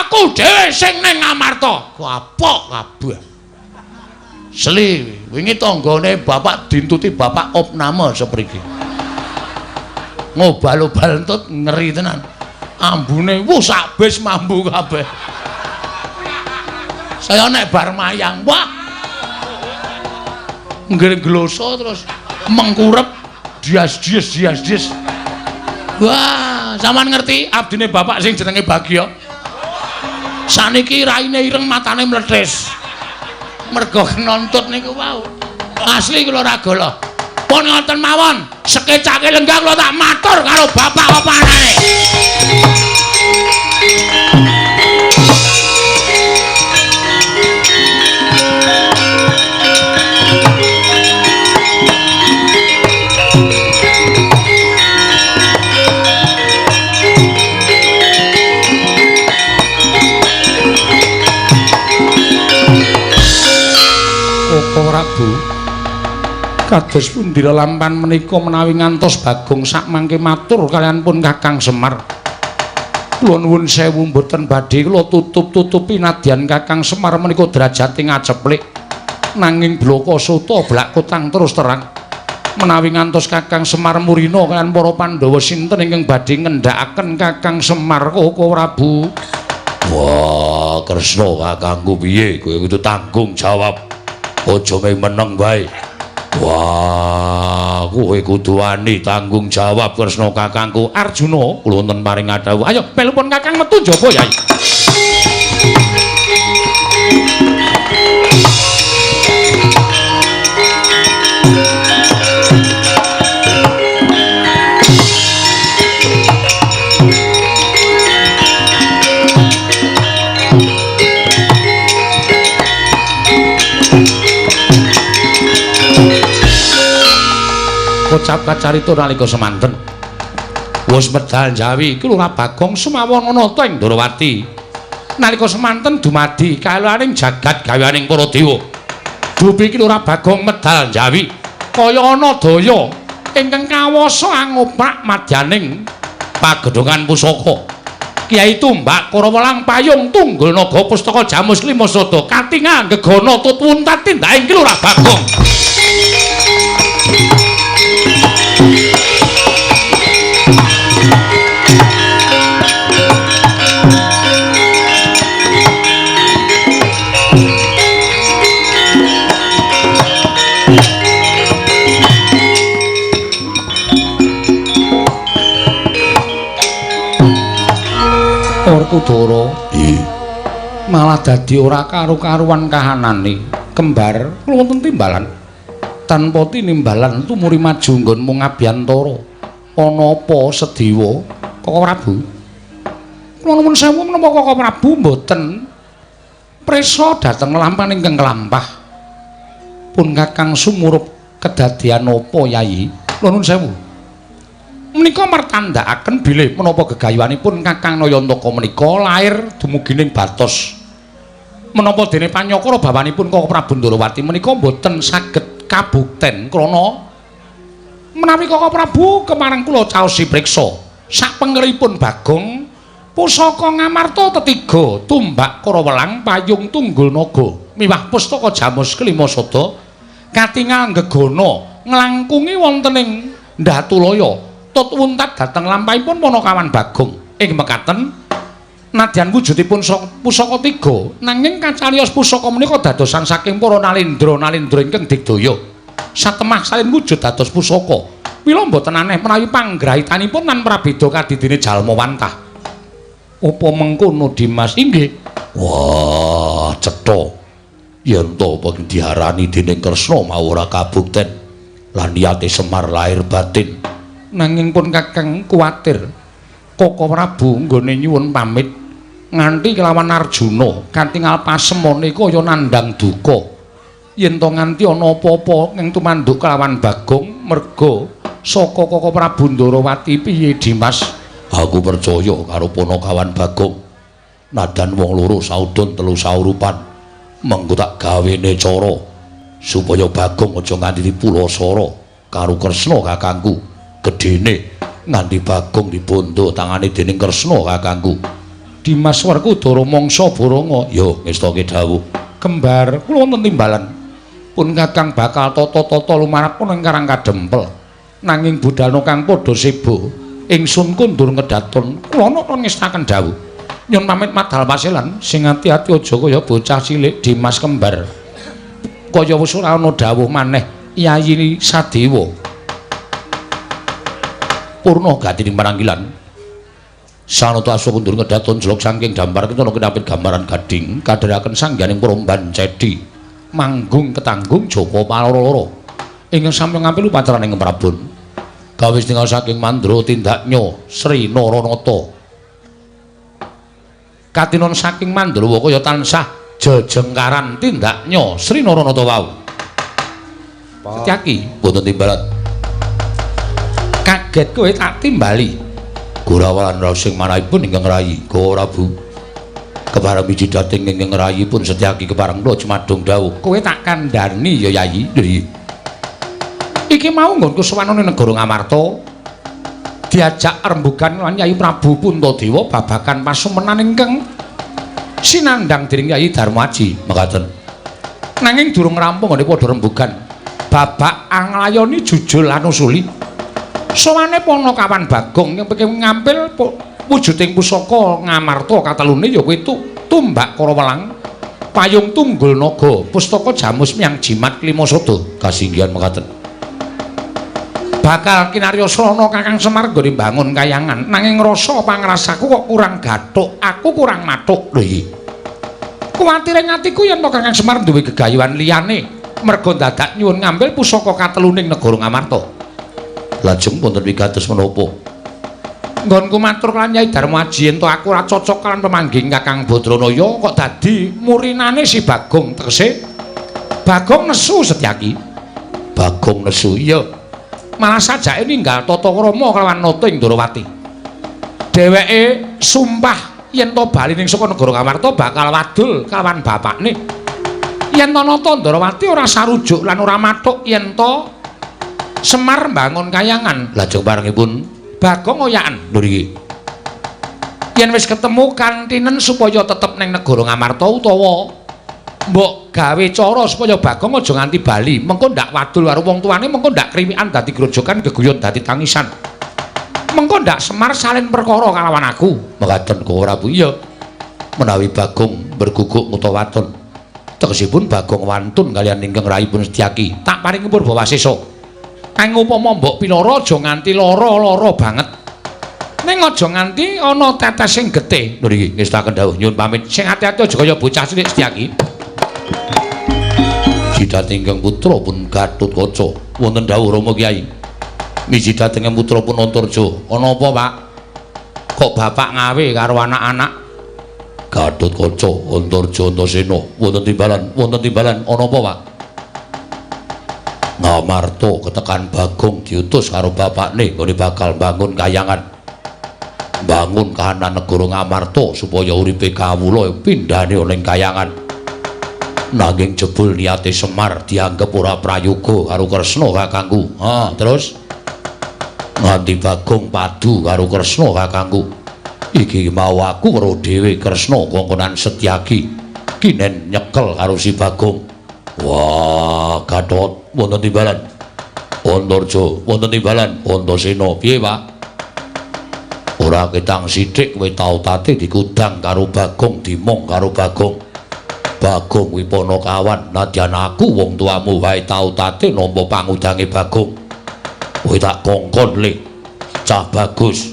Aku dhewe sing ning Ngamarta. Kapok kabeh. Seli, wingi tanggane bapak dintuti bapak opname sepriki. Ngobal-obal entut ngeri tenan. Ambune wuh sak bis mambu kabeh. Saya nek bar mayang, wah. Nggere-gloso terus mengkurep dias-dias dias-dias. Wah, sampean ngerti abdine bapak sing jenenge Bagya. Saniki raine ireng matane mlethis. Mergo kenontut niku wau. Asli kula ora golo. Pun ngoten mawon, sekecake lenggah kula tak matur karo bapak apa anane. Koko Prabu, kados pundi lelampan menika menawi ngantos Bagong sakmangke matur kaliyan pun Kakang Semar. Kula nuwun sewu mboten badhe kula tutup-tutupi nadyan Kakang Semar menika derajate ngaceplik. Nanging blaka suta blak kotang terus terang. Menawi ngantos Kakang Semar murina kaliyan para Pandhawa sinten ingkang badhe ngendhakaken Kakang Semar Koko Prabu? Wah, Kresna kakangku piye kowe kudu tanggung jawab. Aja mung meneng wae. Wah, kowe kudu wani tanggung jawab Kresna kakangku. Arjuna, kula wonten paring dhawuh. Ayo melu pun Kakang metu njaba, Yai. Kocap kacarita nalika semanten wis medal Jawi iki Lurah Bagong sumawon ana ing Ndorowati. Nalika semanten dumadi kaelaning jagat gaweaning para dewa. Dupi iki Lurah Bagong medal Jawi kaya ana daya ingkang kawasa angoprak madyaning pagedhongan pusaka. Kyai Tumbak Karawelang Payung Tunggul Naga Pustaka Jamus Lima Sada katingal gegana tut wuntat tindake Ki Lurah Bagong. Werkudara malah dadi ora karu-karuan kahanane. Kembar kula wonten timbalan tanpa tinimbalan tumuri maju nggonmu ngabiyantara. Ana apa Sedewa Koko Prabu? Kula nuwun sewu menapa Koko Prabu mboten prisa dhateng lampahan ingkang kelampah. Pun Kakang sumurup kedadian apa Yayi? Kula nuwun sewu. Menika martandhakaken bilih menapa gegayuhanipun Kakang Nayantaka menika lair dumugining batos. Menapa dene panyakara bawanipun Koko Prabu Ndorowati menika mboten saged kabukten krana menawi Koko Prabu kemareng kula caosi priksa sapengeripun Bagong pusaka Ngamarta tetiga Tumbak Karawelang Payung Tunggul Naga miwah pustaka Jamus Kelima Sada katingal gegana nglangkungi wonten ing Ndatulaya tut wuntat dhateng lampahipun Panakawan Bagong. Ing mekaten nadyan wujudipun pusaka tiga nanging kacarios pusaka menika dadosan saking para nalendra-nalendra ingkang digdaya satemah salin wujud dados pusaka. Mila mboten aneh menawi panggrahitanipun lan prabeda kadidene jalma wantah. Apa mengkono Dimas? Inggih. Wah, cetha yen to apa diarani dening Kresna mau ora kabukten lan niate Semar lahir batin. Nanging pun Kakang kuwatir Koko Prabu nggone nyuwun pamit nganti kelawan Arjuna katingal pasemone kaya nandhang duka. Yen to nganti ana apa-apa ing tumanduk kelawan Bagong merga saka Koko Prabu Ndorowati piye Dimas? Aku percaya karo Panakawan Bagong. Nadan wong loro saudon telu saurupan mengko tak gawene cara supaya Bagong aja nganti dipulasara. karo Kresna kakangku. Gedene nganti Bagong dibondo tangane dening Kresna kakangku. Dimas Werkudara mangsa boronga. Ya ngestake dawuh. Kembar kula wonten timbalan. Pun kakang bakal tata-tata lumarap ing Karang Kadempel. Nanging budalna kang padha seba. Ingsun kundur ngedaton. Kula nata ngestaken dawuh. Nyun pamit madal paselan sing ati-ati aja kaya bocah cilik Dimas Kembar. Kaya wis ora ana dawuh maneh Yayi Sadewa. Purna gatining paranggilan. Sanata asa kundur ngedaton jelok saking dampar kencana kinapit gambaran gading kadheraken sangganing Promban Cedi. Manggung ketanggung Joko Paloro-loro. Ingkang sampun ngampil upacaraning Prabon. Gawis tinggal saking Mandra tindaknya Sri Naranata. Katinon saking Mandrawa kaya tansah jejengkaran tindaknya Sri Naranata wau. Setyaki boten timbalan. Kaget kowe tak timbali. Gurawalan raos sing manahipun ingkang rayi Gawa Prabu. Kepareng miji dhateng ingkang rayi pun Setyaki kepareng kula jumadung dawuh. Kowe tak kandhani ya Yayi. Lho iki mau nggonku sowanane negara Ngamarta. Diajak rembugan lan Yayi Prabu Puntadewa babagan pasumenan ingkang sinandhang dening Yayi Darmaji mekaten. Nanging durung rampung nggone padha rembugan. Babak anglayoni jujul anusuli. Sowane Panakawan Bagong yang pengen ngampil wujuding pusaka Ngamarta katelune ya kuwi tumbak Karawelang, payung tunggul naga, pustaka jamus miang jimat klimasada. Kasinggihan mekaten. Bakal kinarya srana Kakang Semar nggone mbangun kayangan, nanging rasa pangrasaku kok kurang gathuk, aku kurang mathuk. Lho iki. Kuwatire atiku yen to Kakang Semar duwe gegayuhan liyane, merga dadak nyuwun ngambil pusaka kateluning negara Ngamarta. Lajeng wonten wigatos menapa? Nggonku matur lan Yai Darmaji yen to aku ora cocok lan pemanggih Kakang Badranaya kok dadi murinane si Bagong tegese Bagong nesu Setyaki. Bagong nesu iya. Malah sajake ninggal tata krama kelawan nata ing Ndorowati. Dheweke sumpah yen to bali ning saka negara Ngamarta bakal wadul kelawan bapakne. Yen to nata Ndorowati ora sarujuk lan ora mathuk yen to Semar mbangun kayangan. Lajeng barengipun Bagong oyaken lho iki. Yen wis ketemu kantinen supaya tetep ning negara Ngamarta utawa mbok gawe cara supaya Bagong aja nganti bali, mengko ndak wadul karo wong tuane, mengko ndak krimikan dadi grojokan geguyon dadi tangisan. Mengko ndak Semar salin perkara kalawan aku. Mekaten Koko Prabu. Iya. Menawi Bagong berguguk utawa waton. Tegesipun Bagong wantun kaliyan ingkang rayipun Setyaki. Tak paringi purba wasesa. Kang upama mbok pinara aja nganti lara-lara banget. Ning aja nganti ana tetes sing getih. Lho iki ngestaken dawuh nyuwun pamit. Sing ati-ati aja kaya bocah cilik Setyaki. Jidat ingkang putra pun Gatotkaca. Wonten dawuh Rama Kyai. Miji dhateng putra pun Antarja. Ana apa, Pak? Kok bapak ngawe karo anak-anak? Gatotkaca, Antarja, Antasena. Wonten timbalan, wonten timbalan. Ana apa, Pak? Ngamarta ketekan Bagong diutus karo bapakne nggone bakal bangun kayangan. Bangun kahanan negara Ngamarta supaya uripe kawula pindhane ana ing kayangan. Nanging jebul niate Semar dianggep ora prayoga karo Kresna kakangku. Ha, terus nganti Bagong padu karo Kresna kakangku. Iki mau aku weruh dhewe Kresna kongkonan Setyaki kinen nyekel karo si Bagong. Wah, Gatot wonten timbalan. Antarja wonten timbalan. Antasena piye, Pak? Ora ketang sithik kowe tau tate dikudang karo Bagong, dimong karo Bagong. Bagong kuwi panakawan, nadyan aku wong tuamu wae tau tate nampa pangudange Bagong. Kowe tak kongkon le. Cah bagus.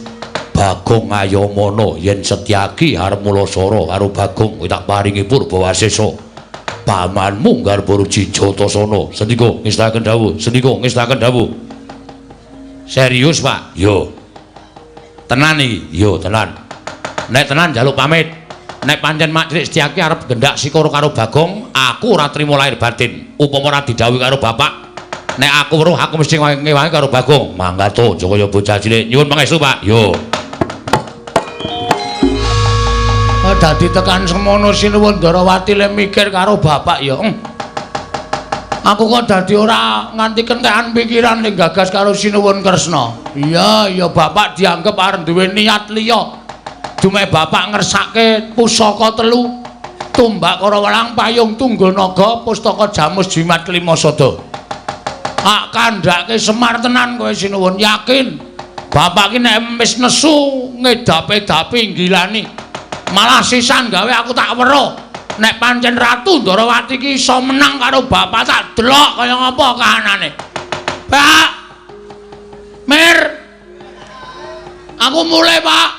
Bagong ayamana yen Setyaki arep mulasara karo Bagong, kowe tak paringi purba wasesa. Pamanmu Garba Ruci Jatasana. Sendika ngestaken dawuh, sendika ngestaken dawuh. Serius, Pak? Yo. Tenan iki? Yo, tenan. Nek tenan njaluk pamit. Nek pancen Mak Cilik Setyaki arep gendak sikara karo Bagong, aku ora trima lahir batin. Upama ora didhawuhi karo bapak, nek aku weruh aku mesti ngewangi karo Bagong. Mangga to, aja kaya bocah cilik. Nyuwun pangestu, Pak. Yo. Dadi tekan semono sinuwun Ndorowati le mikir karo bapak ya. Aku kok dadi ora nganti kentekan pikiran ning gagas karo Sinuwun Kresna. Iya, ya bapak dianggep arep duwe niat liya. Dumeh bapak ngersake pusaka telu, tumbak Karawelang, payung tunggul naga, pustaka jamus jimat kelima sada. Tak kandhake Semar tenan kowe Sinuwun, yakin. Bapak ki nek wis nesu ngedape-dape nggilani. Malah sisan gawe aku tak weruh. Nek pancen Ratu Ndorowati ki iso menang karo bapak tak delok kaya ngapa kahanane. Pak. Mir. Aku mulai, Pak.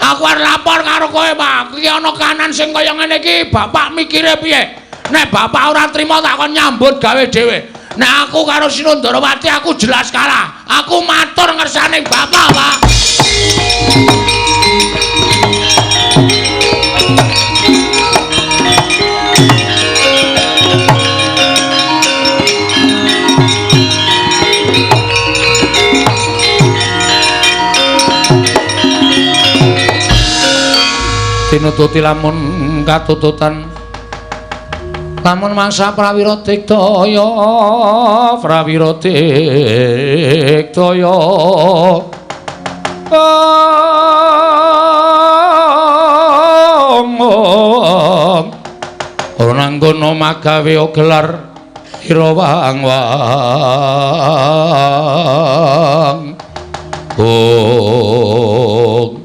Aku arep lapor karo kowe, Pak. Iki ana kahanan sing kaya ngene iki, bapak mikire piye? Nek bapak ora trima tak kon nyambut gawe dhewe. Nek aku karo Sinuwun Ndorowati aku jelas kalah. Aku matur ngersane bapak, Pak. Tinututi lamun katututan lamun mangsa prawira digdaya, prawira digdaya. Ora nanggono magawe gelar ira wang wang. Oh.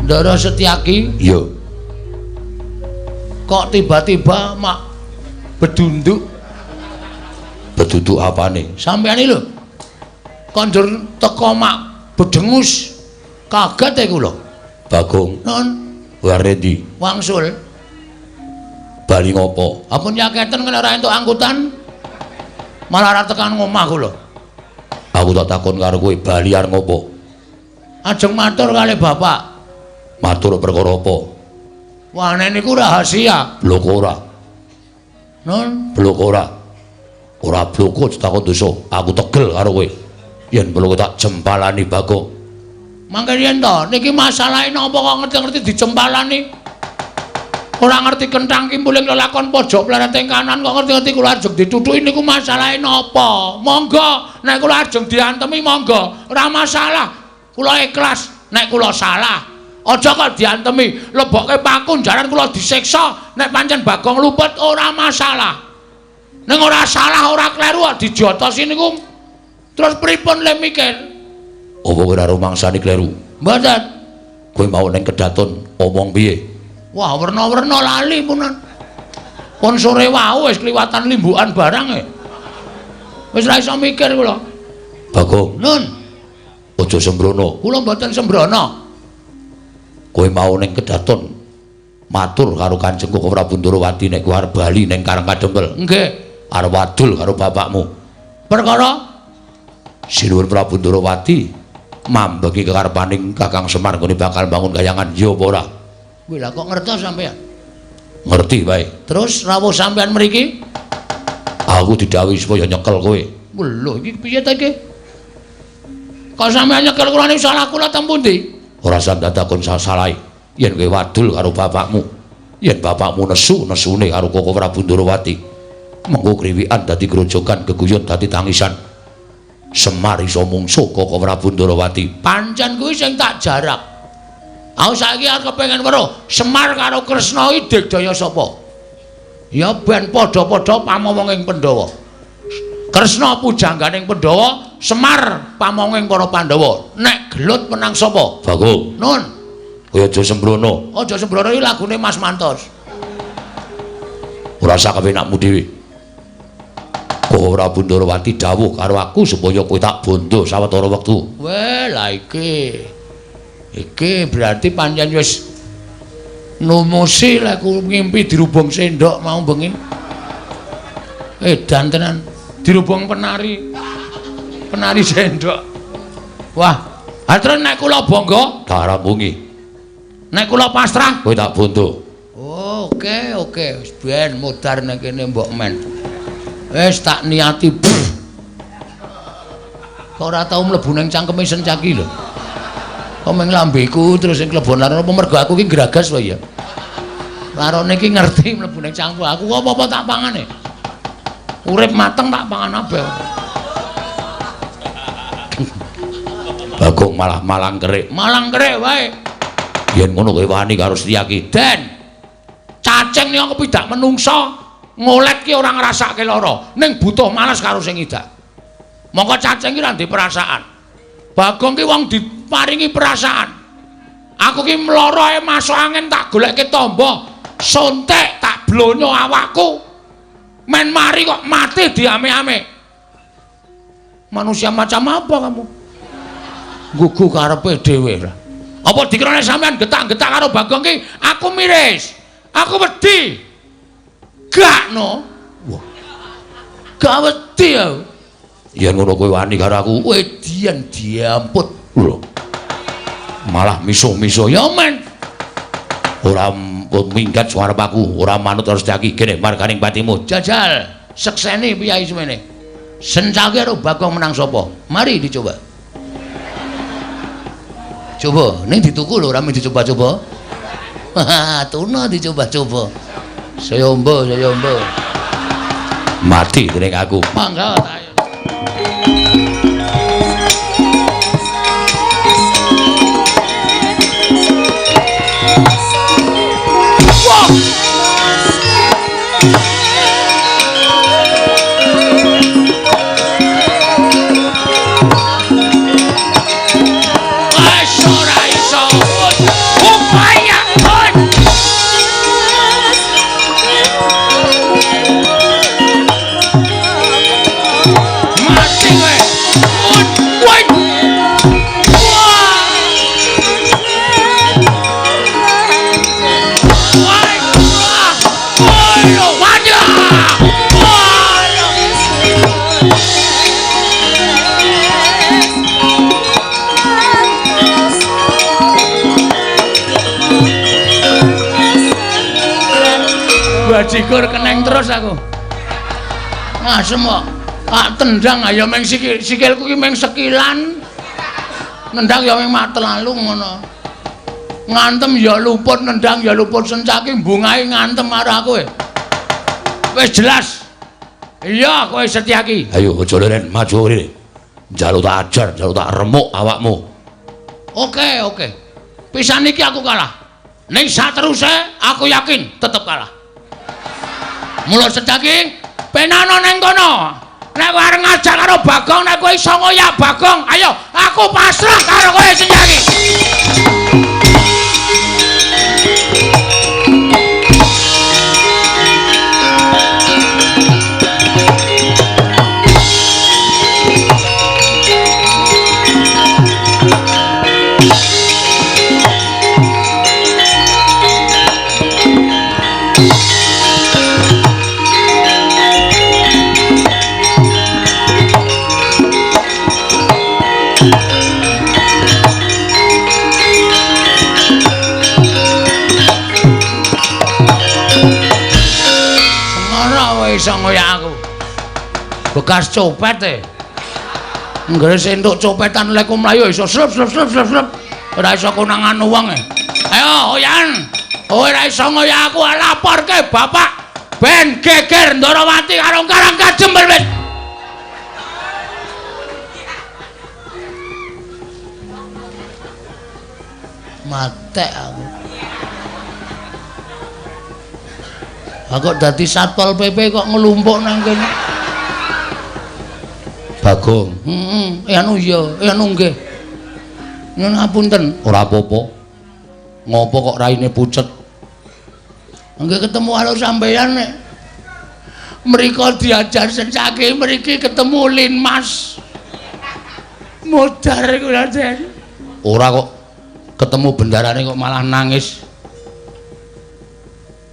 Ndara Setyaki? Iya. Kok tiba-tiba mak bedunduk? Bedunduk apane? Sampeyan iki lho. Kondur teko mak bedengus. Kaget e kula. Bagong. Nun. Ware ndi? Wangsul. Bali ngopo? Ampun yaketen kena ora entuk angkutan. Malah ora tekan ngomah kula. Aku tak takon karo kowe bali arep ngopo? Ajeng matur kali bapak. Matur perkara apa? Wah, nek niku rahasia. Blok ora. Nun, blok ora. Ora bloko takon dosa. Aku tegel karo kowe. Yen bloko tak jempalani Bagong. Mangke yen to, niki masalahe napa kok ngerti-ngerti dijempalani? Ora ngerti kenthang kimpuling lelakon pojok plerete kanan kok ngerti-ngerti kula ajeng ditutuki niku masalahe napa? Monggo, nek kula ajeng diantemi monggo, ora masalah. Kula ikhlas nek kula salah. Aja kok diantemi, lebokke paku jaran kula disiksa, nek pancen Bagong luput ora masalah. Ning ora salah ora kleru kok dijotosi niku terus pripun le mikir? Apa kowe ora rumangsani kleru? Mboten. Kowe mau ning kedaton omong piye? Wah, werna-werna lali punan. Pun sore wau wis kliwatan limbukan barang e. Wis ra iso mikir kula. Bagong. Nun. Aja sembrono. Kula mboten sembrono. Kowe mau ning kedaton matur karo Kanjeng Koko Prabu Ndorowati nek kowe arep bali ning Karang Kadempel. Nggih. Arep wadul karo bapakmu. Perkara Sinuwun Prabu Ndorowati mambeki kekarepaning Kakang Semar nggone bakal bangun kayangan ya apa ora? Kuwi lha kok ngertos sampean? Ngerti wae. Terus rawuh sampean mriki? Aku didhawuhi supaya nyekel kowe. Lho iki piye ta iki? Kok sampean nyekel kula niku salah kula teng pundi? Ora sampeyan takon salahe. Yen kowe wadul karo bapakmu, yen bapakmu nesu nesune karo Koko Prabu Ndorowati, mengko kriwikan dadi grojogan, geguyon dadi tangisan. Semar iso mungsuh Koko Prabu Ndorowati. Pancen kuwi sing tak jarak. Aku saiki arep kepengin weruh Semar karo Kresna iki digdaya sapa? Ya ben padha-padha pamomonging Pandhawa. Kresna pujangganing Pandhawa, Semar pamonging para Pandhawa. Nek gelut menang sapa? Bagong. Nun. Kowe aja sembrono. Aja sembrono iki lagune Mas Mantos. Ora sak kepenakmu dhewe. Koko Prabu Ndorowati dawuh karo aku supaya kowe tak bondo sawetara wektu. Weh, lah iki. Iki berarti pancen wis numusi lek ku ngimpi dirubung sendok mau bengi. Edan tenan dirubung penari. Penari sendok. Wah, ha terus nek kula bangga tak rampungi. Nek kula pasrah kowe tak bondo. Oh, oke, oke, wis ben modar nek kene mbok men. Wis tak niati. Kok ora tau mlebu ning cangkeme Sencaki lho. Kok meng lambeku terus sing klebon laron apa mergo aku ki gragas wae ya. Larone ki ngerti mlebu ning cangkem aku apa-apa tak pangane. Urip mateng tak pangan abeh. Bagong malah malang kerik. Malang kerik wae. Yen ngono kowe wani karo Setyaki. Den. Cacing niku kepidak menungsa, ngolet ki ora ngrasake lara, ning butuh males karo sing ngidak. Mongko cacing ki ora ndek perasaan. Bagong ki wong diparingi perasaan. Aku ki mloro ae masuk angin tak golekke tamba, sontek tak blonyo awakku. Men mari kok mati diame-ame. Manusia macam apa kamu? Gugu karepe dhewe lah. Apa dikirane sampean getak-getak karo Bagong ki aku miris. Aku wedi. Gak no. Wah. Gak wedi aku. Yen ngono kowe wani karo aku, wedian diamput. Lho. Malah misuh-misuh ya men. Ora minggat suarep aku, ora manut karo Setyaki kene marganing patimu. Jajal, sekseni piyai semene. Sencake karo Bagong menang sapa? Mari dicoba. Coba, ning dituku lho, ora dicoba-coba. Tuna dicoba-coba. Saya ombo, saya ombo. Mati dening aku. Mangga ayo. Wah. Bajigur keneng terus aku. Asem kok. Tak tendang ayo meng sikil, sikilku ki meng sekilan. Nendang ya meng matelalu ngono. Ngantem ya luput, nendang ya luput, Sencaki mbungahe ngantem karo aku. Wis jelas. Iya, kowe Setyaki. Ayo aja leren, maju rene. Njaluk tak ajar, njaluk tak remuk awakmu. Oke, oke. Pisan iki aku kalah. Ning sateruse aku yakin tetep kalah. Mula Setyaki penano neng kono. Nek kowe arep ngajak karo Bagong, nek kowe iso ngoyak Bagong, ayo aku pasrah karo kowe Setyaki. Iso ngoyak aku. Bekas copet e. Nggere entuk copetan lek mlayu iso slep slep slep slep slep. Ora iso konangan wong e. Ayo oyan. Ora iso ngoyak aku, laporke bapak ben geger Ndorowati karo Karang Kajembel wis. Matek aku. Aku dadi Satpol PP kok ngelumpuk nang kene. Bagong. Heeh, anu iya, anu nggih. Nyuwun ngapunten. Ora apa-apa. Ngopo kok raine pucet? Nggih ketemu karo sampeyan nek mriko diajar Sencaki mriki ketemu Linmas. Modar iku Raden. Ora kok ketemu bendarane kok malah nangis.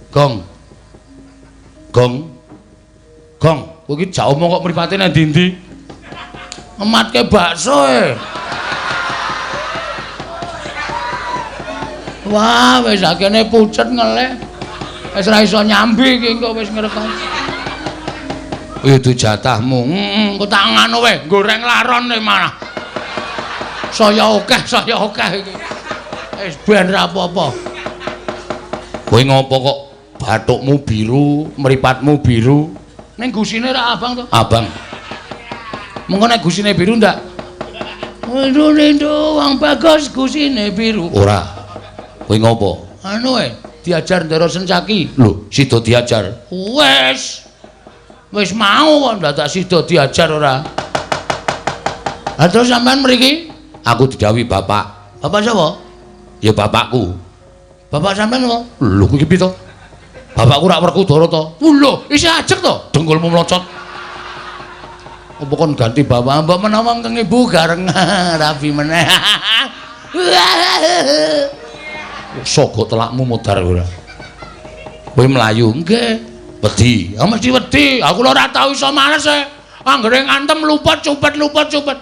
Gong. Gong. Gong, kowe iki jak omong kok mripate nang ndi-ndi? Ngematke bakso e. Wah, wis akene pucet ngelih. Wis ora iso nyambi iki engko wis ngrekam. Itu jatahmu. Heeh, engko tak nganu wae, goreng laron e malah. Saya akeh iki. Wis ben ra apa-apa. Kowe ngopo kok bathukmu biru, mripatmu biru? Ning gusine ra abang to? Abang. Mengko nek gusine biru ndak? Rindu wong bagus gusine biru. Ora. Kowe ngopo? Anu diajar Ndara Sencaki. Lho, sida diajar. Wis. Wis mau kok ndadak sida diajar ora. Ha terus sampean mriki? Aku didhawuhi bapak. Bapak sapa? Ya bapakku. Bapak sampean apa? Lho kuwi piye to? Bapakku rak Werkudara to. Lho, isih ajeg to? Dengkulmu mlocot. Apa kon ganti bapak? Mbok menawa keng ibu gareng rabi meneh. Sogo telakmu modar ora. Kowe mlayu? Nggih. Wedi. Ya mesti wedi. Aku lho ora tau iso males e. Anggere ngantem luput cupet luput cupet.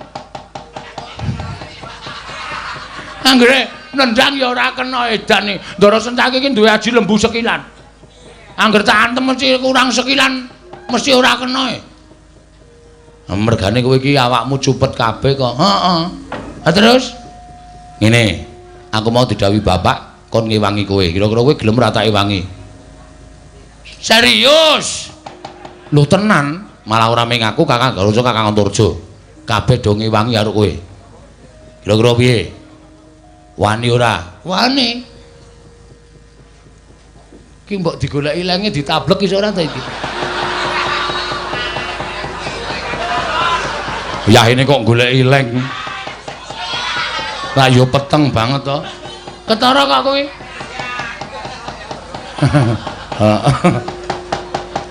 Anggere nendang ya ora kena edane. Ndara Sencaki iki duwe aji lembu sekilan. Angger tak antem mesti kurang sekilan, mesti ora kena e. Mergane kowe iki awakmu cupet kabeh kok. Heeh. Ha terus ngene, aku mau didhawuhi bapak kon ngewangi kowe. Kira-kira kowe gelem ora tak ewangi? Serius? Lho tenan, malah ora ming aku, Kakang Garuca, Kakang Antarja. Kabeh do ngewangi karo kowe. Kira-kira piye? Wani ora? Wani. Ki mbok digoleki lenge ditablek iso ora ta iki? Yahine kok goleki leng. Lah ya peteng banget to. Ketara kok kowe?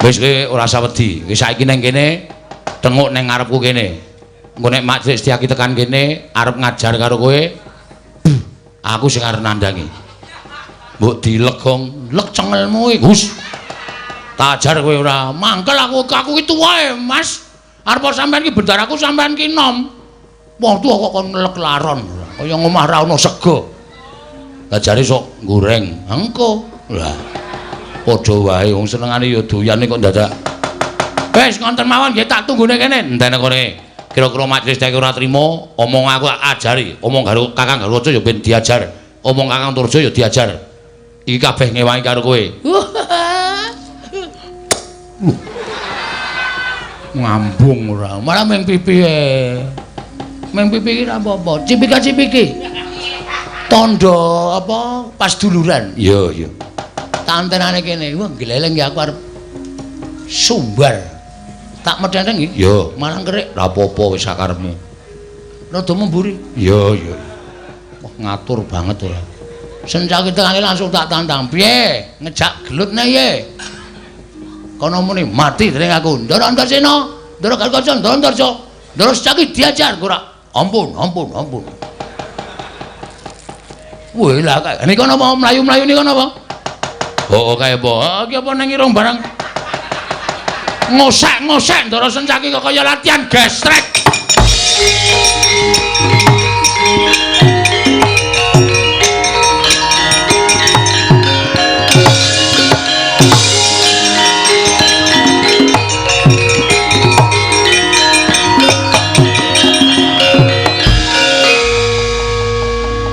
Wis kowe ora usah wedi. Wis saiki ning kene tenguk ning ngarepku kene. Engko nek Mak Cilik Setyaki tekan kene arep ngajar karo kowe, aku sing arep nandangi. Mbok dilegong, lek cengelmu iki. Hus. Tak ajar kowe ora. Mangkel aku iki tuwa e, Mas. Arep sampean iki bendar aku sampean ki nom. Wong tuwa kok kon ngelek laron. Kaya ngomah ra ono sego. Lah jare sok goreng. Engko. Lah padha wae wong senengane ya doyane kok dadak. Wis ngonten mawon nggih tak tunggune kene. Entene kene. Kira-kira majelis tek ora trimo, omong aku ajari, omong karo Kakang Garuca ya ben diajar, omong Kakang Turja ya diajar. Iki kabeh ngewangi karo kowe. Ngambung ora. Malah ming pipi e. Ming pipi iki ora apa-apa. Cipika-cipiki. Tandha apa pas duluran. Iya, iya. Tantenane kene. Wah, gleleng ya aku arep sumbar. Tak medhenteng iki. Iya, malah kerik. Ora apa-apa wis sakarepmu. Rada memburi. Iya, iya. Wah, ngatur banget ora. Sencaki tekane langsung tak tantang. Piye? Ngejak gelut ne ye? Kono muni mati dening aku. Ndara Antasena, Ndara Garuda, Ndara Antarja. Ndara Setyaki diajar ora. Ampun, ampun, ampun. Wih lah kae. Nika napa mlayu-mlayu nika napa? Oh, kae apa? Ha iki apa nang irung barang. Ngosek-ngosek Ndara Sencaki kok kaya latihan gestrek.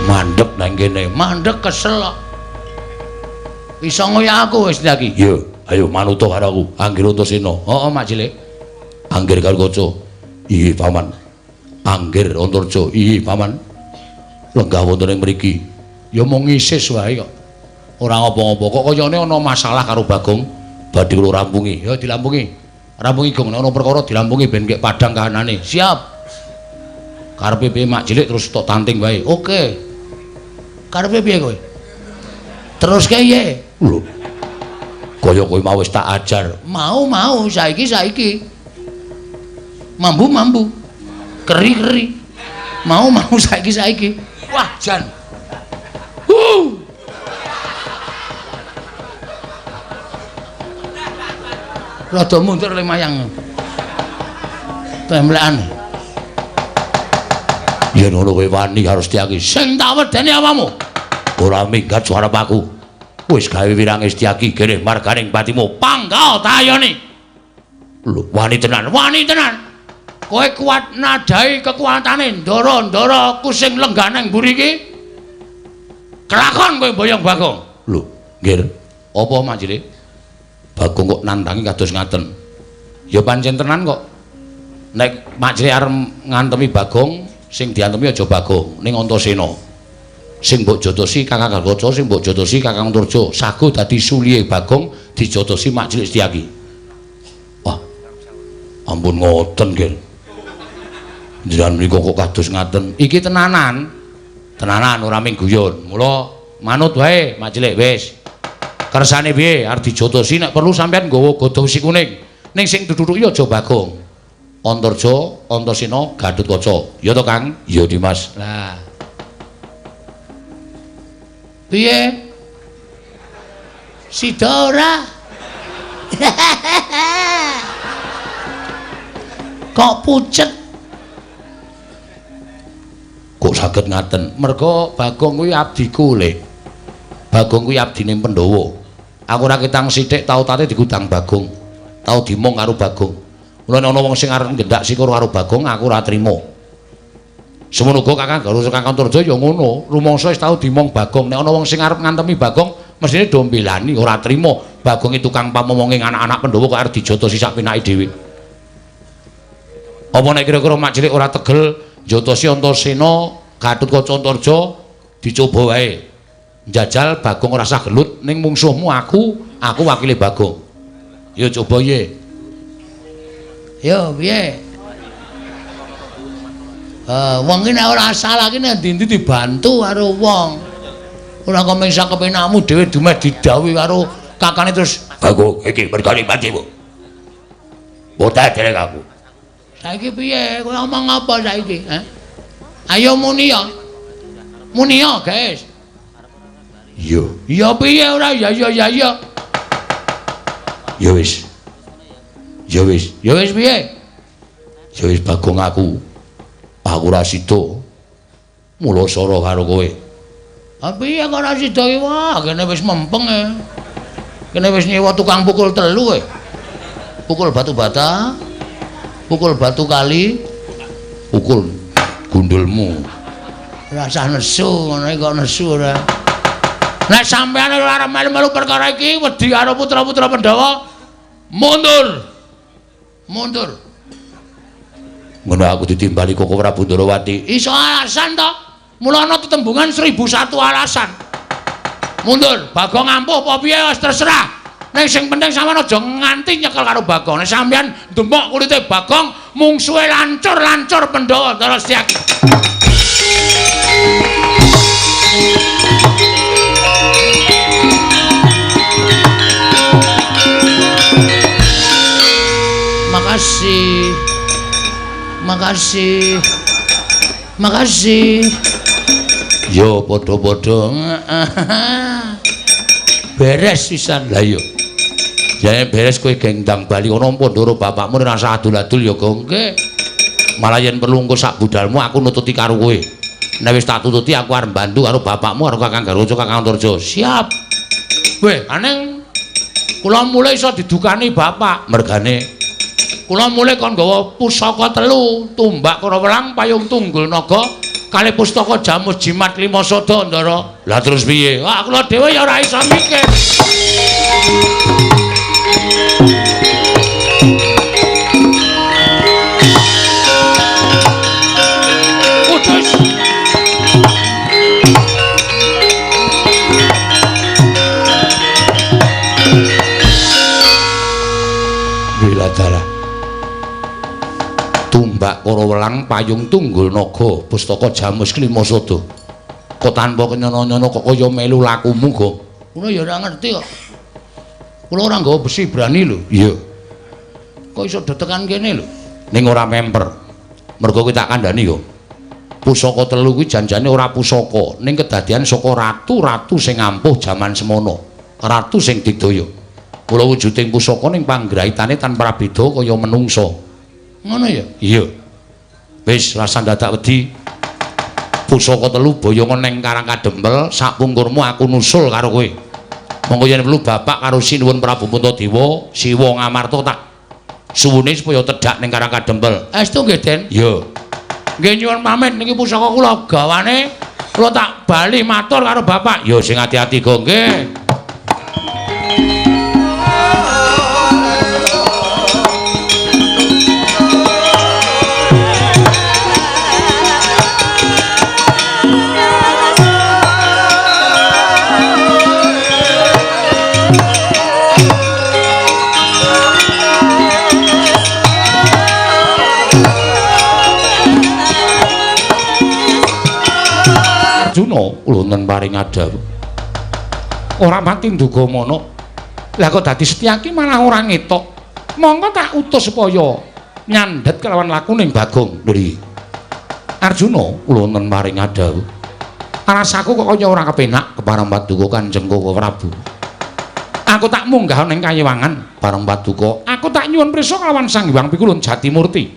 Mandek nang kene, mandek kesel kok. Iso ngoyak aku wis iki. Iya, ayo manuta karo aku. Anggir Antasena. Heeh, Mak Cilik. Anggir Garuda. Iya, Paman. Anggir Antarja. Iya, Paman. Lenggah wonten ing mriki. Ya mung ngisis wae kok. Ora ngapa-ngapa. Kok kayane ana masalah karo Bagong. Badhe kula rampungi. Ya dilampungi. Rampungi Gong, nek ana perkara dilampungi ben gek padhang kahanane. Siap. Karepe piye Mak Cilik terus tok tanting wae. Oke. Karepe piye kowe? Terus piye? Lho. Kaya kowe mau wis tak ajar. Mau-mau saiki-saiki. Mambu-mambu. Keri-keri. Mau-mau saiki-saiki. Wah, jan. Rada mundur le mayang. Temblekan. Yen ngono kowe wani karo Setyaki. Sing tak wedeni awamu. Ora minggat suara aku. Wis gawe wirange Setyaki gereh marganing patimu. Panggah tayoni. Lho, wani tenan, wani tenan. Kowe kuat nadai kekuatane ndara-ndara aku sing lenggah nang mburi iki. Kelakon kowe boyong Bagong. Lho, nggih. Apa Mak Cilik? Bagong kok nantangi kados ngaten. Ya pancen tenan kok. Nek Mak Cilik arep ngantemi Bagong, sing diantemi aja Bagong, ning Antasena. Sing mbok jotosi Kakang Garukaca, sing mbok jotosi Kakang Antarja, sago dadi sulihe Bagong dijotosi Mak Cilik Setyaki. Wah. Ampun ngoten, Ger. Njenengan menika kok kados ngaten. Iki tenanan. Tenanan ora mung guyon. Mula manut wae Mak Cilik wis. Kersane piye arep dijotosi nek perlu sampean nggawa godha wesi kuning. Ning sing ditutuki aja Bagong. Antarja, Antasena, Gatotkaca. Ya to, Kang? Iya, Dimas. Lah. Piye? Sida ora? Kok pucet? Kok saged ngaten? Merga Bagong kuwi abdiku, Lek. Bagong kuwi abdine Pandhawa. Aku ora ketang sithik tau tate digudang Bagong. Tau dimong karo Bagong. Mula nek ana wong sing arep nggendak sikur karo Bagong, aku ora trima. Semono uga Kakang Garuda Kakang Antarja ya ngono, rumangsa wis tau dimong Bagong. Nek ana wong sing arep ngantemi Bagong, mesthine do mbelani, ora trima. Bagong iki tukang pamomonge anak-anak Pandhawa kok arep dijotosi sak penake dhewe. Apa nek kira-kira Mak Cilik ora tegel njotosi Antasena, Gatotkaca Antarja, dicoba wae. Njajal Bagong ora sah gelut ning mungsuhmu aku, aku wakile Bagong. Ya coba ye. Yo piye? Wong iki nek ora salah iki nek ndi-ndi dibantu karo wong. Ora kok mung sak kepenakmu dhewe dumeh didhawuhi karo kakane terus Bagong iki mergane matimu. Botak derek aku. Saiki piye? Kowe omong apa saiki, ha? Ayo muni ya. Muni ya, guys. Iya. Ya piye ora ya ya ya ya. Ya wis. Ya wis. Ya wis piye? Ya wis Bagong aku. Aku ora sida. Mula sora karo kowe. Ha piye kok ora sida iki? Wah, kene wis mempeng e. Kene wis nyewa tukang pukul telu e. Pukul batu bata, pukul batu kali, pukul gundulmu. Ora usah nesu, ngono iki kok nesu ora. Nek sampeyan ora arep melu-melu perkara iki wedi karo putra-putra Pandhawa, mundur. Mundur. Ngono aku ditimbali Koko Prabu Ndorowati. Iso alasan to? Mula ana tetembungan 1001 alasan. Mundur, Bagong ampuh apa piye wis terserah. Ning sing penting sampeyan aja nganti nyekel karo Bagong. Nek sampeyan ndemok kulite Bagong, mungsuhe lancur-lancur Pandhawa Ndara Setyaki. Makasih. Makasih. Makasih. Yo padha-padha. Beres pisan. Lah iya. Jane beres kowe gendang bali kono Pandhara bapakmu ora usah adul-adul ya Gong. Nggih. Malah yen perlu engko sak budalmu aku nututi karo kowe. Nek wis tak tututi aku arep bantu karo bapakmu karo Kakang Garuda Kakang Antarja. Siap. Weh, aneng kula mulai iso didukani bapak. Mergane kula mulai kon nggawa pusaka telu, tumbak Karawelang, payung tunggul naga, kalih pustaka jamus jimat lima sada, Ndara. Lah terus piye? Wah, kula dhewe ya ora iso mikir. Utus. Wiladara. Tumbak Karawelang, payung tunggul naga, pustaka jamus klima sada. Kok tanpa kenyono-nyono kok kaya melu lakumu, Gong? Kula ya ora ngerti kok. Kula ora nggawa besi brani lho. Iya. Kok iso detekan kene lho? Ning ora memper. Mergo kowe tak kandhani yo. Pusaka telu kuwi janjane ora pusaka, ning kedadian saka ratu-ratu sing ampuh jaman semono. Ratu sing digdaya. Kula wujuding pusaka ning panggraitane tanpa prabeda kaya menungsa. Ngono ya? Iya. Wis rasa dadak wedi. Pusaka telu boyongan ning Karang Kadempel, sapungkurmu aku nusul karo kowe. Monggo yen perlu bapak karo Sinuwun Prabu Puntadewa, Siwa Ngamarta tak suwune supaya tedhak ning Karang Kadempel. Estu nggih, Den? Iya. Nggih nyuwun pamit niki pusaka kula gawane, kula tak bali matur karo bapak. Ya sing ati-ati go nggih. Arjuna wonten paring adhawuh. Ora pati nduga mana. Lah kok dadi Setyaki malah ora ngetok. Monggo tak utus supaya nyandhet kelawan lakuning Bagong. Lho Arjuna wonten paring adhawuh. Rasaku kok kaya ora kepenak kepareng paduka Kanjeng Koko Prabu. Aku tak munggah ning kayiwangan bareng paduka. Aku tak nyuwun prisa kelawan Sang Hyang Pikulun Jatimurti.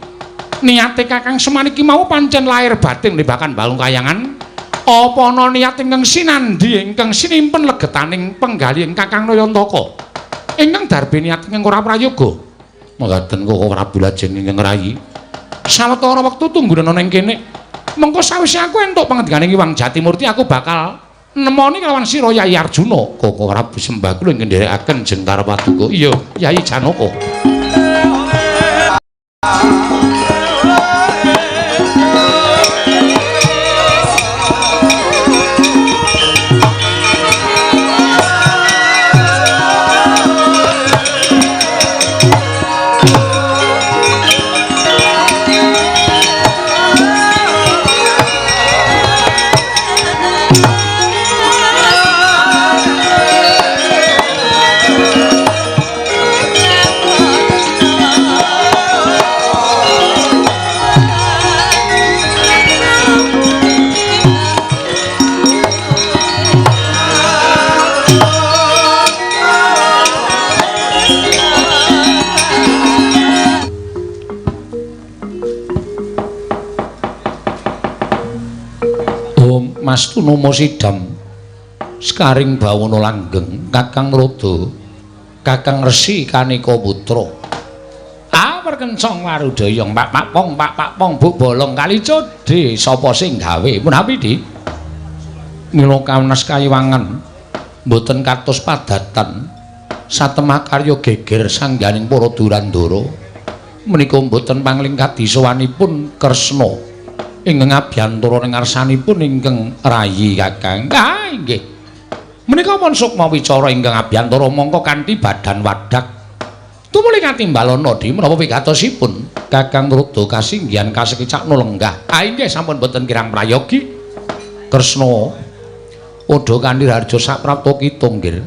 Niate Kakang Semar iki mau pancen lahir batin limbakan balung kayangan. Apa ana niat ingkang sinandhi ingkang sinimpen legetaning penggalih Kakang Nayantaka? Ingkang darbe niat ingkang ora prayoga. Mekaten Koko Prabu lajeng ingkang rayi. Sawetara wektu tunggunan ning kene. Mengko sawise aku entuk pangendikaning Hyang Jatimurti aku bakal nemoni kelawan sira Yayi Arjuna. Koko Prabu sembah kula ingkang nderekaken jengkar paduka. Iya, Yayi Janaka. Mas Tunomo Sidam sekaring bawana langgeng Kakang Rodo Kakang Resi Kanika Putra. Ah perkencong warudaya pak pak pong pak pak pong buk bolong kali codhe sapa sing gawe menawi di mila kaunas kayiwangan mboten katos padatan satemah karya geger sangganing para durandara menika mboten panglingkadi sowanipun Kresna ingkang abiyantara ing ngarsanipun ingkang rayi Kakang. Ah inggih. Menika pun sukma wicara ingkang abiyantara mongko kanthi badan wadak. Tumuli katimbalana di menapa wigatosipun Kakang Rada kasinggihan kasekicakna lenggah. Ah inggih sampun boten kirang prayogi. Kresna padha kanthi raharja saprapta kita nggih.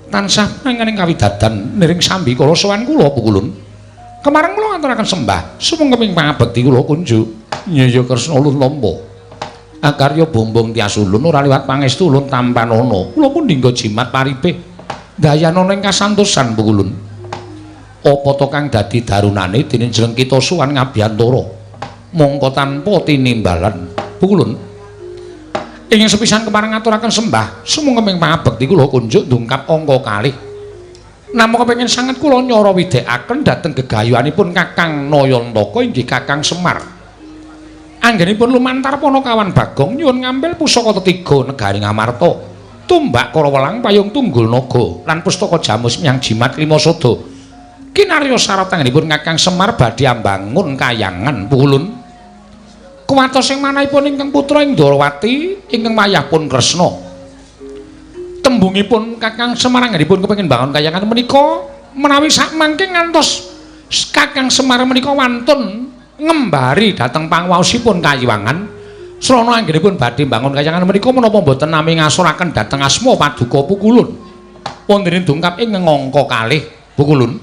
Tansah menenganing kawidadan niring sambikala sowan kula pukulun. Kemareng kula ngaturaken sembah sumangga ing pangabekti kula kunjuk. Nyaya Kresna ulun tampa. Akarya bombong tias ulun ora liwat pangestu ulun tampanana. Kula pun dinggo jimat paripih dayanana ing kasantosan pukulun. Apa to kang dadi darunane dene jeneng kita sowan ngabiyantara. Mongko tanpa tinimbalan pukulun. Ing sepisan kepareng ngaturaken sembah sumangga ing pangabekti kula kunjuk ndungkap angka kalih. Namung kepengin sanget kula nyara widhekaken dhateng gegayuhanipun Kakang Nayantaka inggih Kakang Semar. Anggenipun lumantar Panakawan Bagong nyuwun ngambil pusaka tetiga negari Ngamarta, tumbak Karawelang payung tunggul naga lan pustaka jamus miang jimat lima sada. Kinarya syarat anggenipun Kakang Semar badhe ambangun kayangan pukulun. Kuwatos ing manahipun ingkang putra ing Ndrawati ingkang wayahpun Kresna. Tembungipun Kakang Semar anggenipun kepengin bangun kayangan menika menawi sakmangke ngantos Kakang Semar menika wantun ngembari dhateng pangwaosipun kayiwangan srana anggenipun badhe mbangun kayangan menika menapa mboten nami ngasuraken dhateng asma paduka pukulun wonten dungkap ing angka kalih pukulun.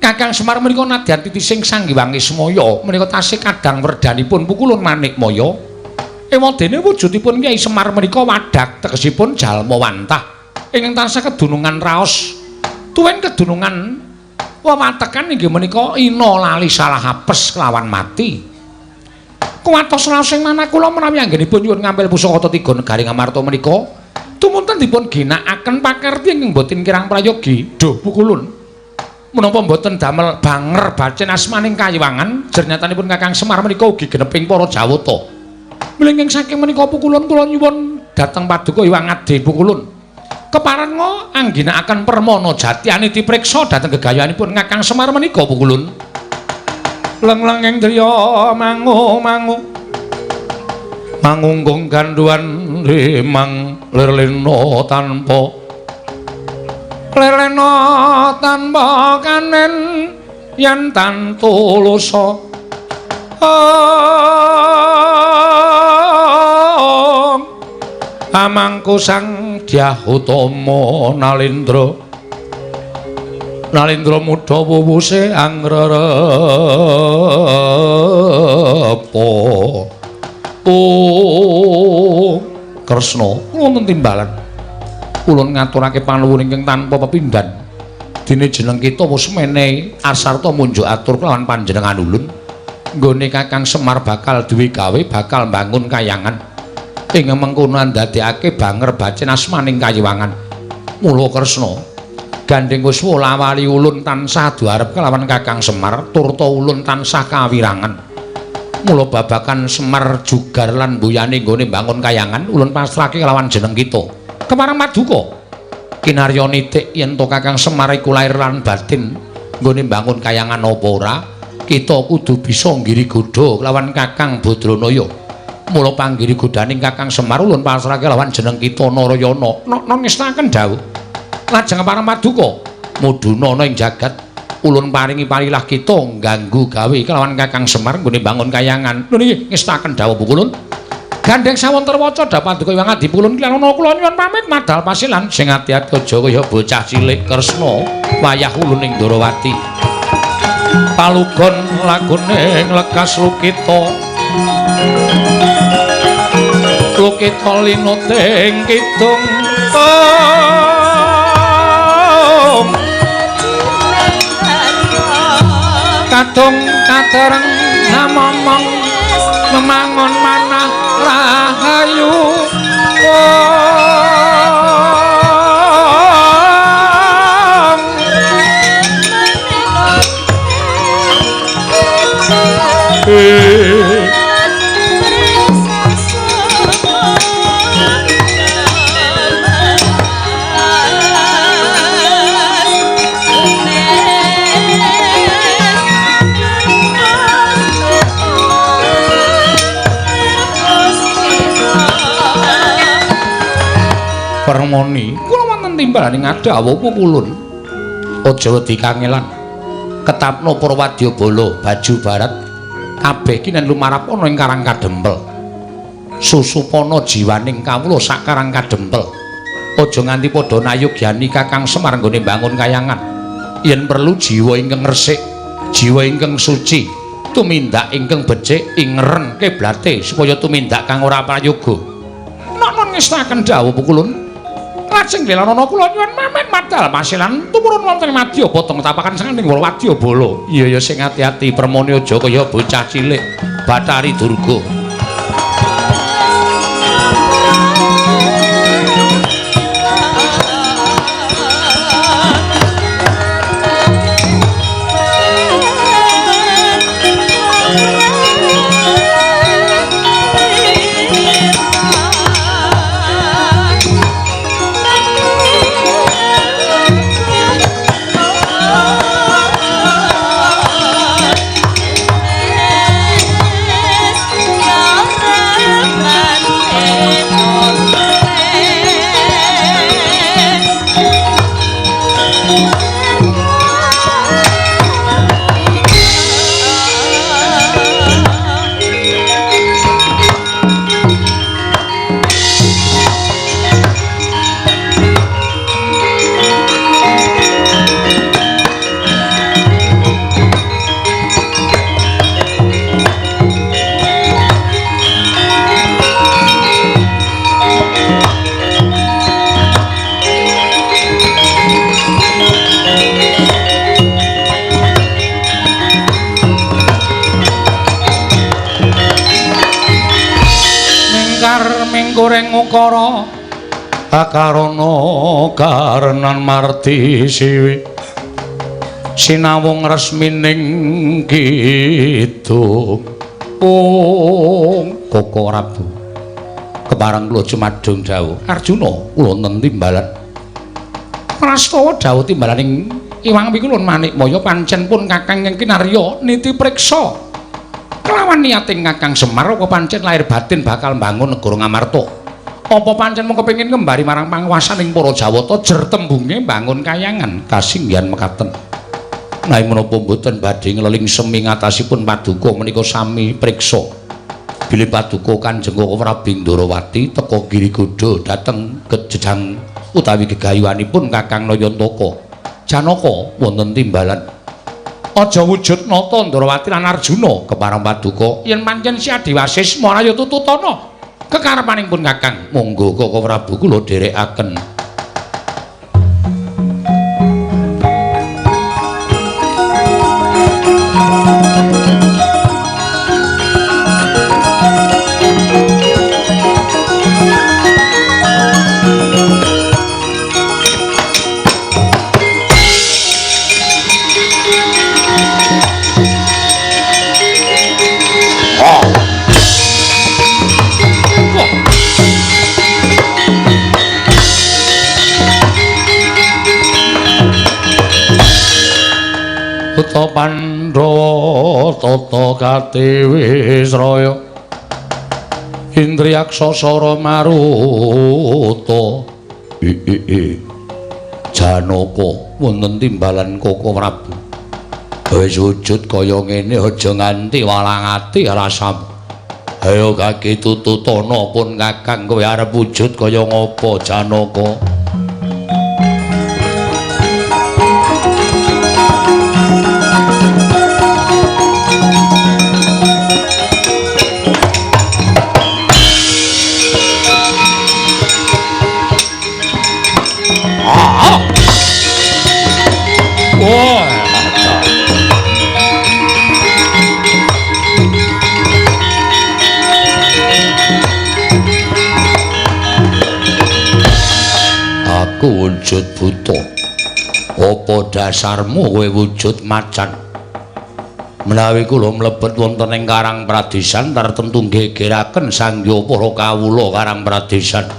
Kakang Semar menika nadyan titising Sang Hyang Ismaya menika tasih kadang werdanipun pukulun Manikmaya. Ewadene wujudipun Kyai Semar menika wadak tegesipun jalma wantah ingkang tansah kedunungan raos tuwin kedunungan wewatekan inggih menika ina lali salah apes kelawan mati. Kuwatos raos ing manah kula menawi anggenipun nyuwun ngampil pusaka tetiga negari Ngamarta menika tumunten dipun ginakaken pakarti ingkang boten kirang prayogi. Duh pukulun. Menapa mboten damel banger bacin asmaning kayiwangan jernyatanipun Kakang Semar menika ugi geneping para Jawata. Mlengking saking menika pukulun kula nyuwun dhateng paduka Hyang Adi pukulun. Keparenga angginakaken permana jatiane dipriksa dhateng gegayuhanipun Kakang Semar menika pukulun. Leng-lenging driya mangu-mangu mangungkung ganduan limang lirlena tanpa Lelena tanpa kanen yen tantulusa. Amangku Sang Dyah Utama Nalendra. Nalendra mudha wuwuse angrerepa. Oh Kresna, wonten timbalan. Ulun ngaturake panuwun ingkang tanpa pepindhan. Dene jeneng kita wis menehi asarta munjuk atur kelawan panjenengan ulun. Nggone Kakang Semar bakal duwe gawe bakal mbangun kayangan. Ing mengkono ndadekake banger bacin asmaning kayiwangan. Mula Kresna, gandheng wis wolawali ulun tansah duarep kelawan Kakang Semar turta ulun tansah kawirangan. Mula babakan Semar jugar lan mbuyane nggone mbangun kayangan ulun pasrahke kelawan jeneng kita. Kemarang paduka kinarya nitik yen to Kakang Semar iku lair lan batin nggone mbangun kayangan apa ora, kita kudu bisa nggiri godha kelawan Kakang Badranaya. Mula panggiri godhaning Kakang Semar ulun pasrahke lawan jeneng kita Narayana. Nokno ngestaken dawuh. Lajeng parang paduka mudhuna ana ing jagat ulun paringi parilah kita ngganggu gawe kelawan Kakang Semar nggone mbangun kayangan. Lho niki ngestaken dawuh ulun. Gandheng sawon terwaca dapaduka Hyang Adi pulun kilana kula nyuwun pamit madal pasilan sing ati-ati aja kaya bocah cilik Kresna wayah ulun ing Ndorowati. Palugon lagune nglekas lukita. Lukita linuting kidung. Kadung katereng namomong memangun manah rahayu. Permoni kula wonten timbalane ngadhawuh pukulun. Aja wedi kangelan. Ketapno para wadyabala baju barat kabeh kinen lumarap ana ing Karang Kadempel. Susupana jiwaning kawula sak Karang Kadempel. Aja nganti padha nayogyani Kakang Semar nggone mbangun kayangan. Yen perlu jiwa ingkang resik, jiwa ingkang suci, tumindak ingkang becik ingeren kiblate supaya tumindak kang ora prayoga. Nokno ngestaken dawuh pukulun. Lajeng dilanana kula nyuwun pamit madal pasilan tumurun wonten madya potong tapakan saking wadyabala. Iya ya sing ati-ati Permoni aja kaya bocah cilik Bathari Durga. Goreng ukara akarana karenan marti siwi sinawung resmining kidung. Koko Prabu kepareng kula jumadung dawuh Arjuna kula wonten timbalan prastawa dawuh timbalaning Iwang Pikulun Manikmaya pancen pun Kakang ing kinarya niti priksa kelawan niating Kakang Semar apa pancen lahir batin bakal mbangun negara Ngamarta. Apa pancen mung kepengin ngembari marang panguwasaning para Jawata jer tembunge mbangun kayangan kasinggihan mekaten. Nanging menapa mboten badhe ngleling semi ngatasipun paduka menika sami priksa. Bilih paduka Kanjeng Koko Prabu Ndorowati teka Girigodha dhateng kejejang utawi gegayuhanipun Kakang Nayantaka. Janaka wonten timbalan. Aja wujud nata Ndorowati lan Arjuna kepareng paduka yen pancen si Adiwasis maraya tututana kekarepaning pun Kakang. Monggo Koko Prabu kula dherekaken. Buta Pandhawa tata katiwisraya Indriyaksa sara maruta. Janaka wonten timbalan Koko Prabu. Wis wujud kaya ngene aja nganti walang ati rasamu. Ayo kaki tututana pun Kakang kowe arep wujud kaya ngapa Janaka? Aku wujud buta. Apa dasarmu kowe wujud macan? Menawi kula mlebet wonten ing Karang Pradesan tartemtu nggegeraken sangya para kawula Karang Pradesan.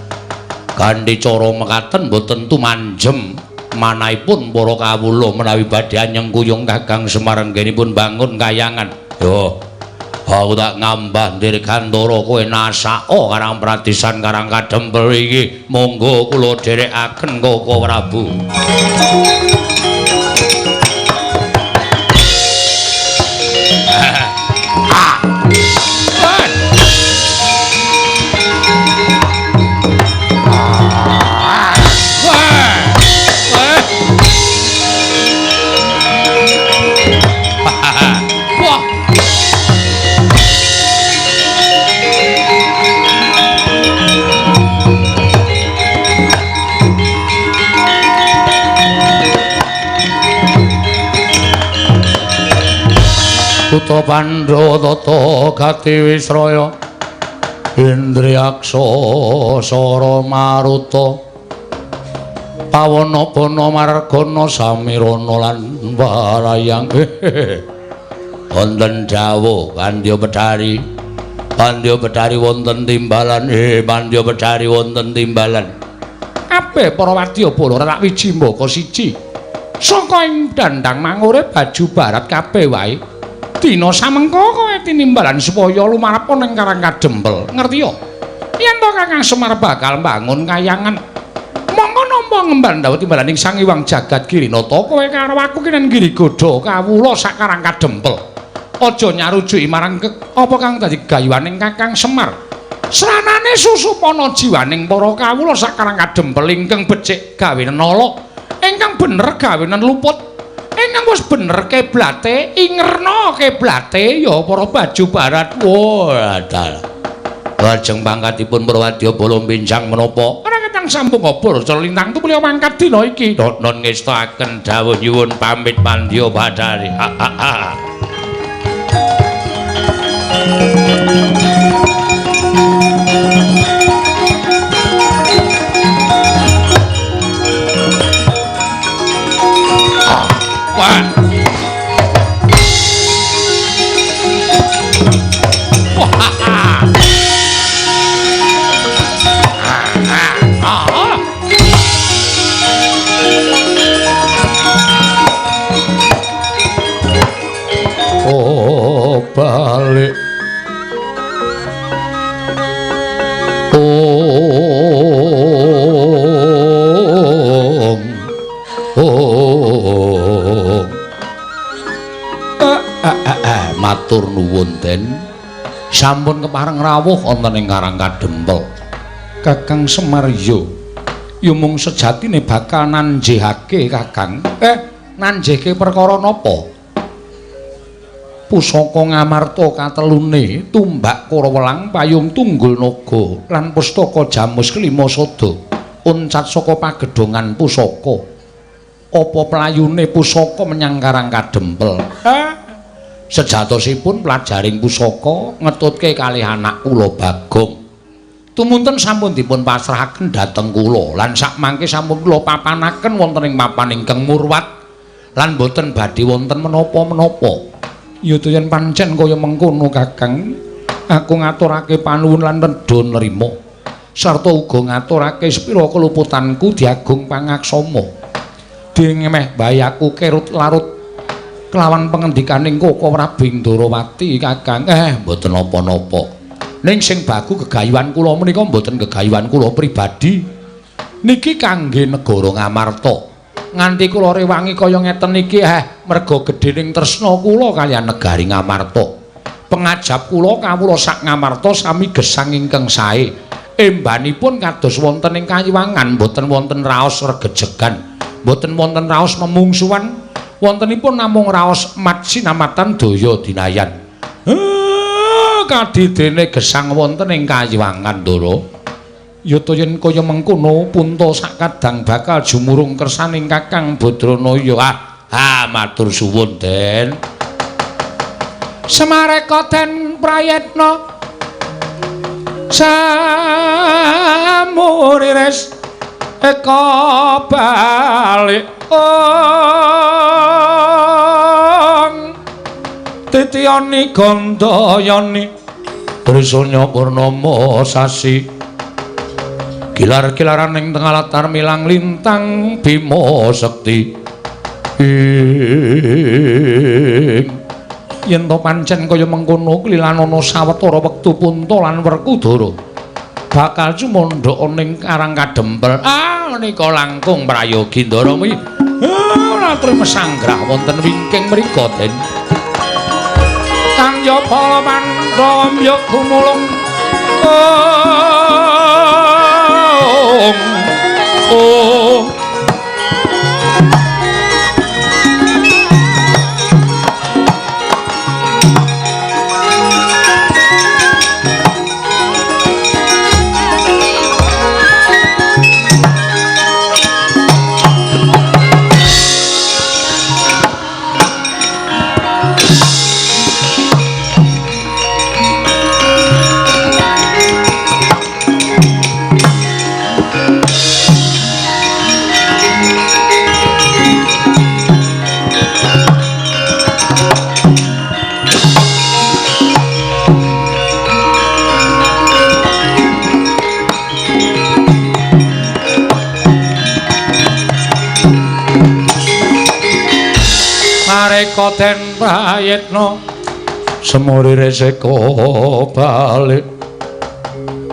Kanthi cara mekaten boten tumanjem manahipun para kawula menawi badhe anyengkuyung Kakang Semar anggenipun bangun kayangan. Yo, aku tak ngambah dirgantara kowe nasaka Karang Pradesan Karang Kadempel iki. Monggo kula dherekaken Koko Prabu. Buta Pandhawa tata katiwisraya Indriyaksa sara maruta pawana bana margana samirana lan warayang. Wonten dawuh Pandya Bedari, Pandya Bedari wonten timbalan, Pandya Bedari wonten timbalan. Kabeh para wadyabala ora tak wiji mbaka siji. Saka ing dandang mangure baju barat kabeh wae. Dina samengko kowe tinimbalan supaya lumarep ning Karang Kadempel. Ngerti ya? Yen to Kakang Semar bakal mbangun kayangan, mongko nampa ngemban dawuh timbalaning Sang Hyang Jagat Girinata kowe karo aku kinen Girigodha kawula sak Karang Kadempel. Aja nyarujuki marang apa kang dadi gayuhaning Kakang Semar. Sranane susupana jiwaning para kawula sak Karang Kadempel ingkang becik gawe nala, ingkang bener gawe luput. Ingkang wis bener kiblate, ingerna kiblate ya para baju barat. Wah, dalah. Lajeng pangkatipun Prawadyabala benjang menapa? Ora ketang sampung obor lintang tumuli mangkat dina iki. Non ngestakaken dawuh nyuwun pamit Pandya Bathari. Ha ha ha. Oh, balik. Oh, Oh. Matur nuwun Den. Sampun kepareng rawuh wonten ing Karang Kadempel. Kakang Semar yo. Ya mung sejatine bakal nanjehake Kakang. Nanjehke perkara napa? Pusaka Ngamarta katelune, tumbak Kurawelang, payung tunggul naga lan pustaka Jamus kelima sada uncat saka pagedhongan pusaka. Apa playune pusaka menyang Karang Kadempel? Sejatosipun pelajaring pusaka ngetutke kalih anak kula Bagong. Tumunten sampun dipun pasrahaken dhateng kula lan sakmangke sampun kula papanaken wonten ing papan ingkang murwat lan boten badhe wonten menapa-menapa. Ya yen pancen kaya mengkono Kakang, aku ngaturake panuwun lan nedha nrima sarta uga ngaturake sepira keluputanku diagung pangaksama. Dene meh bayaku kerut larut kelawan pengendikaning Koko Prabu Ndorowati Kakang. Mboten napa-napa. Ning sing bagu gegayuhan kula menika mboten gegayuhan kula pribadi. Niki kangge negara Ngamarta. Nganti kula rewangi kaya ngeten iki merga gedhening tresna kula kaliyan negari Ngamarta. Pengajap kula kawula sak Ngamarta sami gesang ingkang sae. Embanipun kados wonten ing kayiwangan, mboten wonten raos regejegan, mboten wonten raos memungsuhan, wontenipun namung raos mat sinamatan daya dinayan. Kadidene gesang wonten ing kayiwangan, Ndara. Ya to yen kaya mengkono punta sakadang bakal jumurung kersaning Kakang Badranaya. Matur suwun, Den. Semareka Den Prayitna samuriris eka balik ong titiyani gandayani trisanya purnama sasi kilar-kilaran ing tengah latar milang lintang Bima Sekti. Yen to pancen kaya mengkono klilanana sawetara wektu Punta lan Werkudara bakal cumandha ning Karang Kadempel. Menika langkung prayogi Ndara kuwi. Ora trima sanggrah wonten wingking mriku, Den. Tangya pala Pandhawa mbya gumulung. Oh. Mareka Den Prayitna semurire seka balik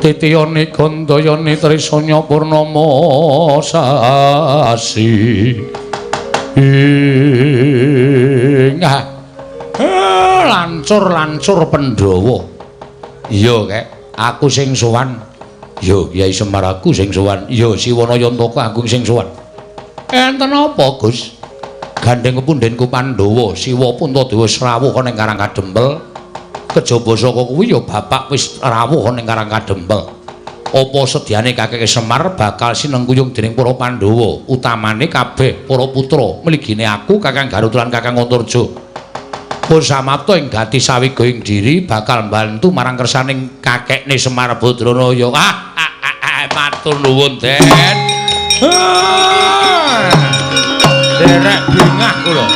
titiyane gandayane trisanya purnama sasi. Lancur-lancur Pandhawa. Iya kek, aku sing sowan. Yo Kyai Semar aku sing sowan. Yo Siwana Yantaka aku sing sowan. Enten apa, Gus? Gandeng kepundhenku Pandhawa, Siwa Puntadewa wis rawuh ana ing Karang Kadempel. Kejaba saka kuwi ya bapak wis rawuh ana ing Karang Kadempel. Apa sedyane Kakek Semar bakal sinengkuyung dening para Pandhawa, utamane kabeh para putra mligine aku Kakang Garut lan Kakang Antarja. Pun samapta ing gati sawiga ing diri bakal mbantu marang kersaning kakekne Semar Badranaya. Matur nuwun, Den. Derek bingah kula.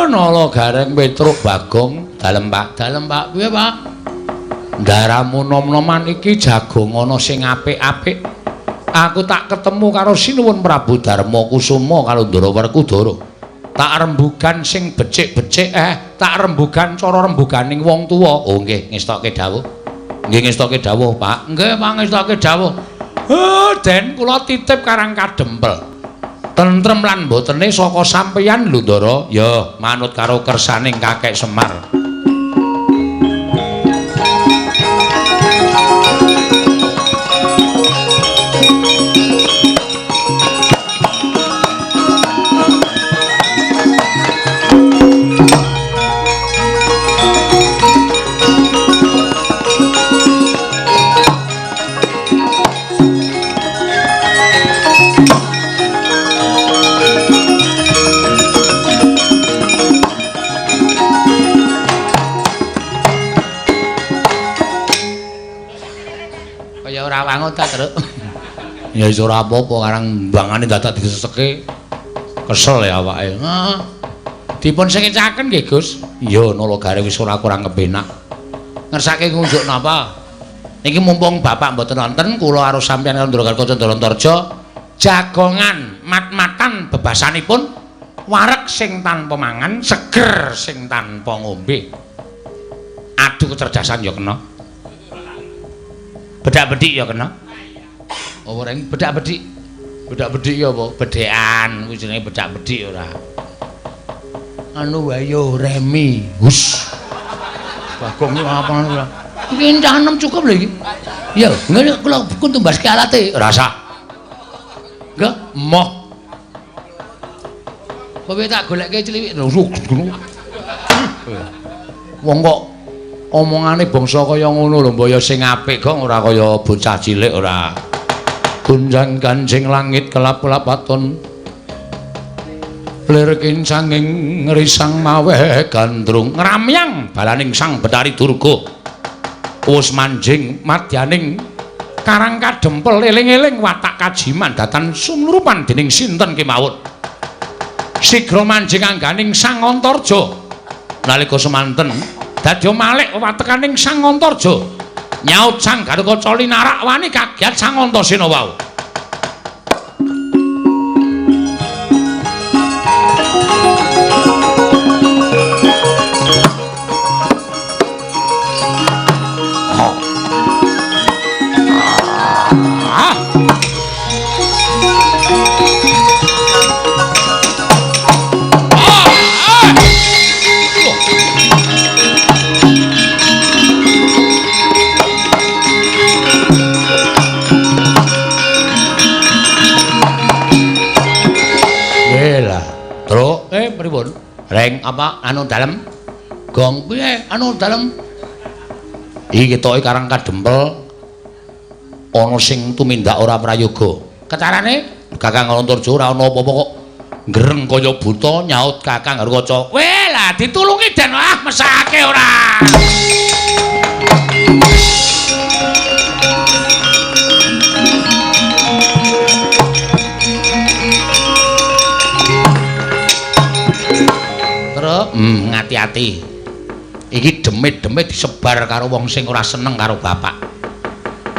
Nala Gareng Petruk Bagong, dalem Pak, dalem Pak, piye Pak? Ndaramu nom-noman iki jagongan ana sing apik-apik. Aku tak ketemu karo Sinuwun Prabu Darma Kusuma karo Ndara Werkudara. Tak rembugan sing becik-becik, tak rembugan cara rembuganing wong tuwa. Oh nggih, ngestokke dawuh. Nggih ngestoke dawuh, Pak. Nggih, pangestake dawuh. Oh, Den, kula titip Karang Kadempel. Tentrem lan mbotene saka sampeyan lho, Ndara. Ya, manut karo kersaning Kakek Semar. Wangun ta, Truk? Ya wis ora apa-apa, karang mbangane dadak diseseke. Kesel ya awake. Heeh. Dipun sekecaken nggih, Gus. Iya, nalagare wis ora kurang kepenak. Ngersake ngunjuk napa? Niki mumpung bapak mboten wonten, kula karo sampeyan karo Ndara Kaca Ndarantarja jagongan mat-matan bebasanipun wareg sing tanpa mangan, seger sing tanpa ngombe. Adu kecerdasan ya kena. Bedak-bedik ya kena. Apa reng bedak-bedik? Bedak-bedik ya apa? Bedekan kuwi jenenge bedak-bedik ora. Anu wae yo remi. Hus. Bagong iki apa ora? Iki encah enem cukup lho iki. Ya, ngene kula kun tumbaske alate. Ora usah. Enggak, moh. Kowe tak golekke cliwik. Wong kok omongane bangsa kaya ngono lho, mbaya sing apik kok ora kaya bocah cilik ora. Gunjang kancing langit kelap-kelap waton. Lir kincanging ngrisang maweh gandrung ngramyang balaning Sang Betari Durga. Wus manjing madyaning Karang Kadempel eling-eling watak kajiman datan sumrupan dening sinten kemawon. Sigra manjing angganing Sang Antarja. Nalika semanten dadi malik watekaning Sang Antarja. Nyaut Sang Garukaca linarak wani kagiat Sang Antasena wau. Pripun? Reng apa anu dalem? Gong piye anu dalem? Iki ketoke Karang Kadempel ana sing tumindak ora prayoga. Kecarane Kakang Antarja ora ana apa-apa kok ngreng kaya buta nyaut Kakang Garukaca. Weh lah ditulungi Den, ah mesake ora. Ngati-ati. Iki demit-demit disebar karo wong sing ora seneng karo bapak.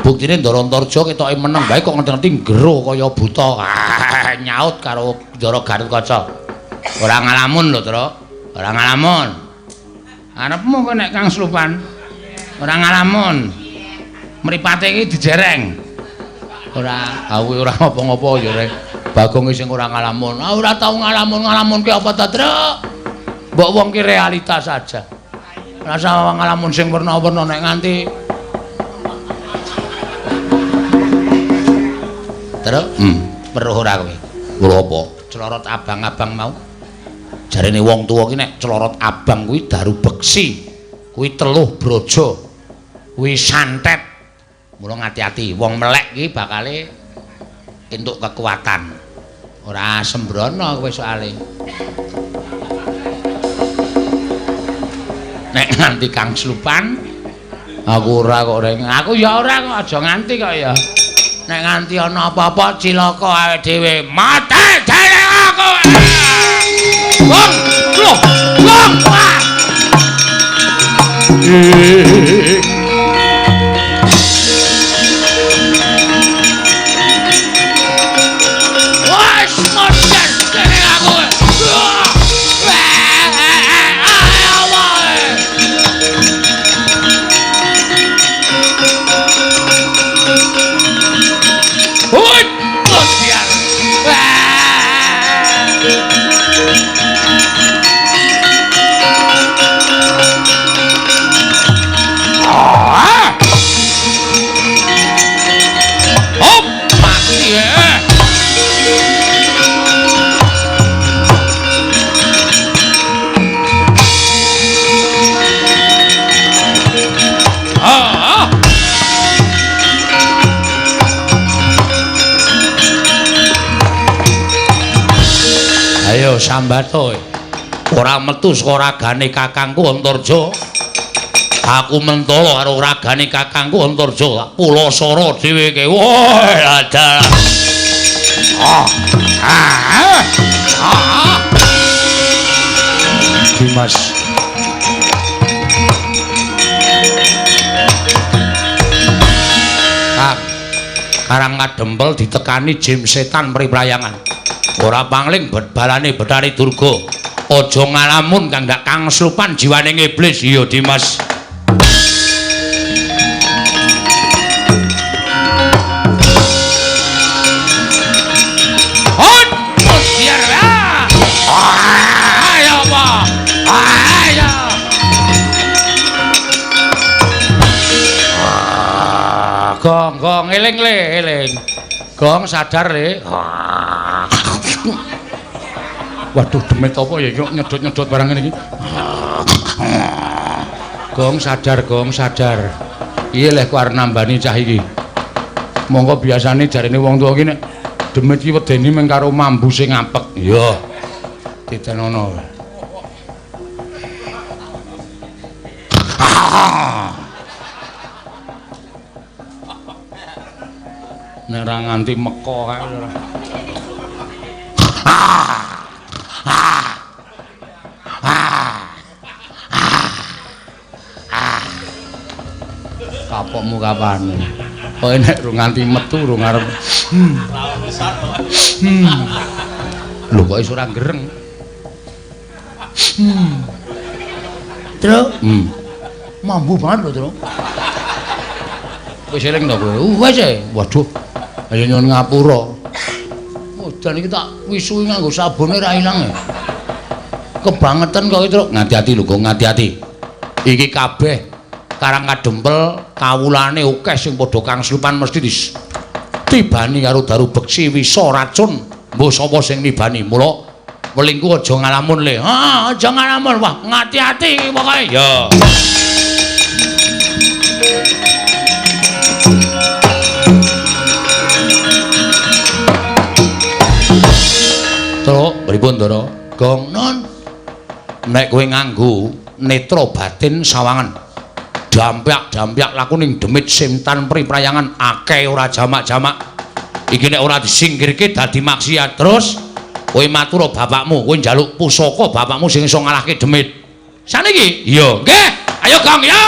Buktine Ndara Antarja ketoke meneng bae kok ngerti-ngerti ngero kaya buta. Nyaut karo Ndara Garukaca. Ora ngalamun lho, Tru. Ora ngalamun. Arepmu kowe nek Kang Slupan. Ora ngalamun. Mripate iki dijereng. Ora, aku ora ngopo-ngopo ya rek. Bagong sing ora ngalamun. Ah ora tau ngalamun, ngalamun ki apa ta, Tru? Mbok wong ki realitas saja. Rasa ngalamun sing werna-werna nek nganti Terus, weruh ora kowe? Weruh apa? Celorot abang-abang mau. Jarene wong tuwa ki nek celorot abang kuwi daru beksi, kuwi teluh brojo, kuwi santet. Mula ngati-ati, wong melek ki bakale entuk kekuatan. Ora sembrono kowe soale. Nek nganti Kang Slupan aku ora kok reng. Aku ya ora kok aja nganti kok ya. Nek nganti ana apa-apa cilaka awake dhewe. Mate dhewe aku. Wong, lho, wong. Wes modar dhewe aku. Sambat to. Ora metu saka ragane kakangku Antarja. Aku mentolo karo ragane kakangku Antarja. Pulasara dheweke. Woi, ada. Ah. Ah. Ah. Dimas. Kang, Karang Kadempel ditekani jim setan priprayangan. Ora pangling balane Bathari Durga. Aja ngalamun kang ndak kangslupan jiwane iblis. Iya, Dimas. Gong, gong, eling le, eling. Gong sadar le. Waduh, demit apa ya iki nyedot-nyedot barang ngene iki. Gong sadar, gong sadar. Piye leh ku arep nambani cah iki? Monggo biasane jarene wong tuwa iki nek demit iki wedeni mung karo mambu sing apek. Iya. Titenono. Nek ora nganti meko kae ora. Kapokmu kapan? Kowe nek ora nganti metu ora ngarep. Lho kok iso ora gereng? Truk. Mambu banget lho, Truk. Wis eling to kowe? Wis e. Waduh. Ayo nyuwun ngapura. Udan iki tak wisuhi nganggo sabune ra ilang. Kebangetan kok iki, Truk. Ngati-ati lho, Gong, ngati-ati. Iki kabeh Karang Kadempel kawulane akeh sing padha kangslupan mesti ditibani karo daru beksi wisa racun. Mbuh sapa sing nibani? Mula welingku aja ngalamun le. Ha, aja ngalamun. Wah, ngati-ati iki pokoke. Ya. Truk, pripun, Ndara? Gong, non. Nek kowe nganggo netra batin sawangan. Dampyak-dampyak laku ning demit simtan priprayangan akeh ora jamak-jamak. Iki nek ora disingkirke dadi maksiat. Terus kowe matur bapakmu, kowe njaluk pusaka bapakmu sing iso ngalahke demit. Saniki? Iya, nggih. Ayo Gong, ya.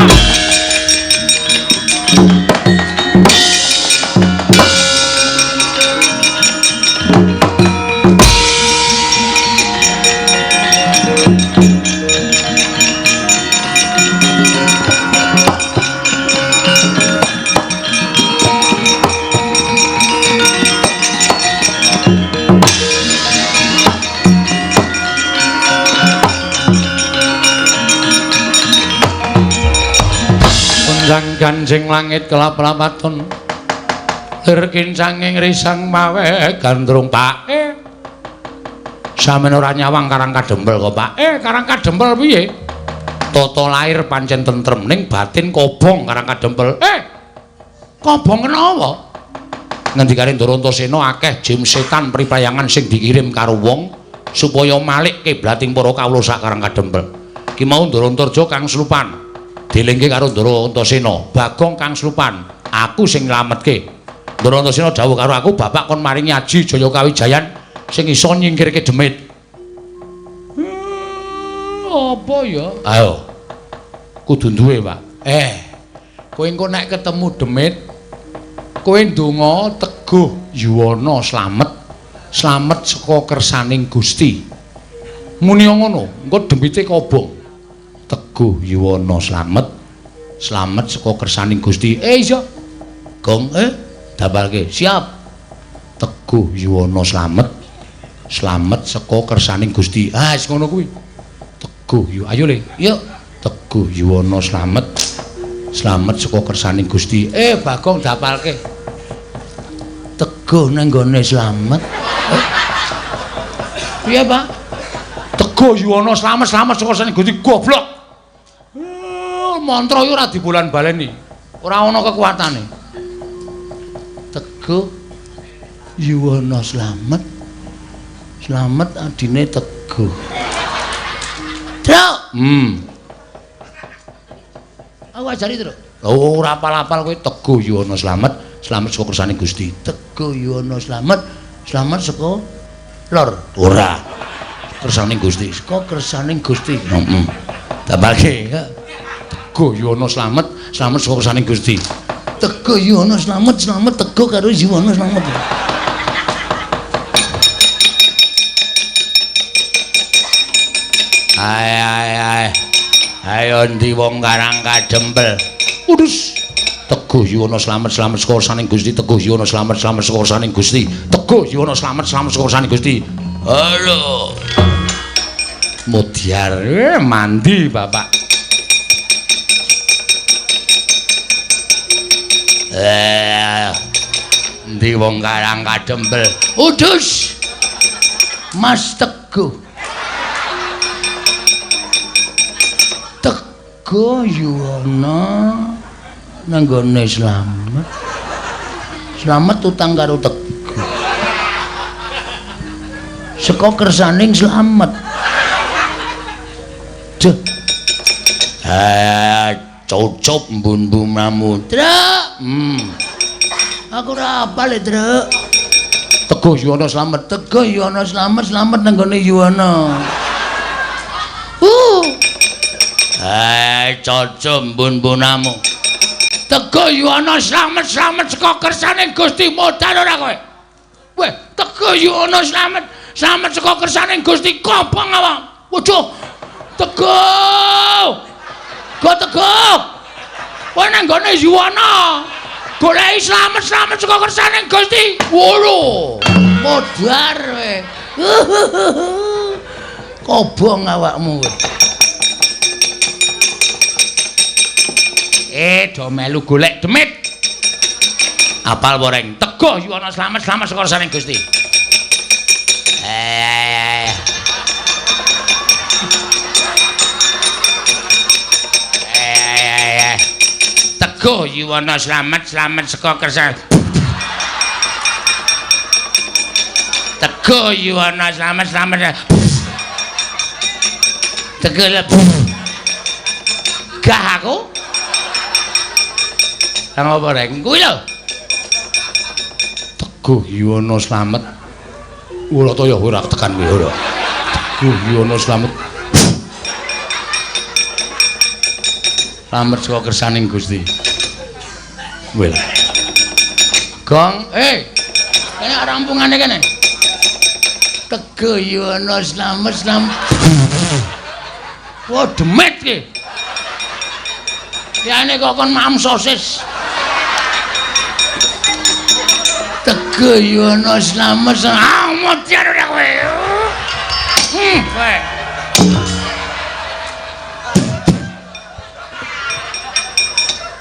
Ganjing langit kelap-lapatun lir kincanging risang mawe gandrung. Pak, sampeyan ora nyawang Karang Kadempel kok, Pak? Karang Kadempel piye? Tata lahir pancen tentrem ning batin kobong Karang Kadempel. Kobong kenapa? Ngendikane Ndara Antasena akeh jim setan priprayangan sing dikirim karo wong supaya malik kiblating para kawula sak Karang Kadempel. Ki mau Ndara Antarja kang slupan. Dilingke karo Ndara Antasena, Bagong kang slupan, aku sing nylametke. Ndara Antasena dawuh karo aku, bapak kon maringi aji Jaya Kawijayan sing iso nyingkirke demit. Apa ya? Ayo. Kudu duwe, Pak. Kowe engko nek ketemu demit, kowe ndonga teguh yuwana slamet, slamet saka kersaning Gusti. Muni ngono, engko demite kobong. Teguh yuwana slamet, slamet saka kersaning Gusti. Iya. Gong, dabalke. Siap. Teguh yuwana slamet, slamet saka kersaning Gusti. Ah, wis ngono kuwi. Teguh yu, ayo le. Yuk. Teguh yuwana slamet, slamet saka kersaning Gusti. Bagong dapalke. Teguh nang nggone slamet. Piye, Pak? Teguh yuwana slamet, slamet saka kersaning Gusti. Goblok. Mantra iki ora dibolan-baleni. Ora ana kekuatane. Teguh yuwana slamet. Slamet adine teguh. Teguh. Truk. Aku ajari, Truk. Oh, ora apal-apal kowe. Teguh Yuwana Slamet, slamet saka kersane Gusti. Teguh Yuwana Slamet, slamet saka lor. Ora. Kersane Gusti. Saka kersane Gusti. Heeh. Tambahke. Teguh Yuwana Slamet, slamet saka kersane Gusti. Teguh Yuwana Slamet, slamet teguh karo Yuwana Slamet. Ae ae ae. Ayo ndi wong Karang Kadempel. Udus. Teguh Yuwana Slamet, slamet saka kersane Gusti. Teguh Yuwana Slamet, slamet saka kersane Gusti. Teguh Yuwana Slamet, slamet saka kersane Gusti. Halo. Mudyar mandi bapak. Ndi wong Karang Kadempel. Udus. Mas Teguh. Teguh Yuwana nanggone Slamet. Slamet utang karo Teguh. Saka kersaning Slamet. Duh. Cocop mbun-mbunamu. Truk. Aku ora apal, Truk. Teguh Yuwana Slamet, Teguh Yuwana Slamet, slamet nanggone Yuwana. Cocop mbun-mbunamu. Teguh Yuwana Slamet, slamet saka kersane Gusti. Modal ora kowe? Weh, Teguh Yuwana Slamet, slamet saka kersane Gusti. Kobong awak. Waduh. Teguh. Go Teguh. Kowe nang nggone Yuwana. Goleki slamet, slamet saka kersane Gusti. Wolo. Modar kowe. Kobong awakmu kowe. Do melu golek demit. Apal boreng. Teguh Yuwana Slamet, slamet saka kersane Gusti. Teguh Yuwana Slamet, slamet saka kersane. Teguh Yuwana Slamet, slamet. Teguh gah aku. Kang apa reng? Kuwi lho. Teguh Yuwana Slamet. Ora ta ya ora tekan kowe ora. Teguh Yuwana Slamet. Slamet saka kersaning Gusti. Wel. Gong, kene rampungane kene. Teguh Yuwana Slamet, slamet. Wah, demit iki. Liyane kok kon mam sosis. Teguh Yuwana Slamet, modar ora kowe. Kowe.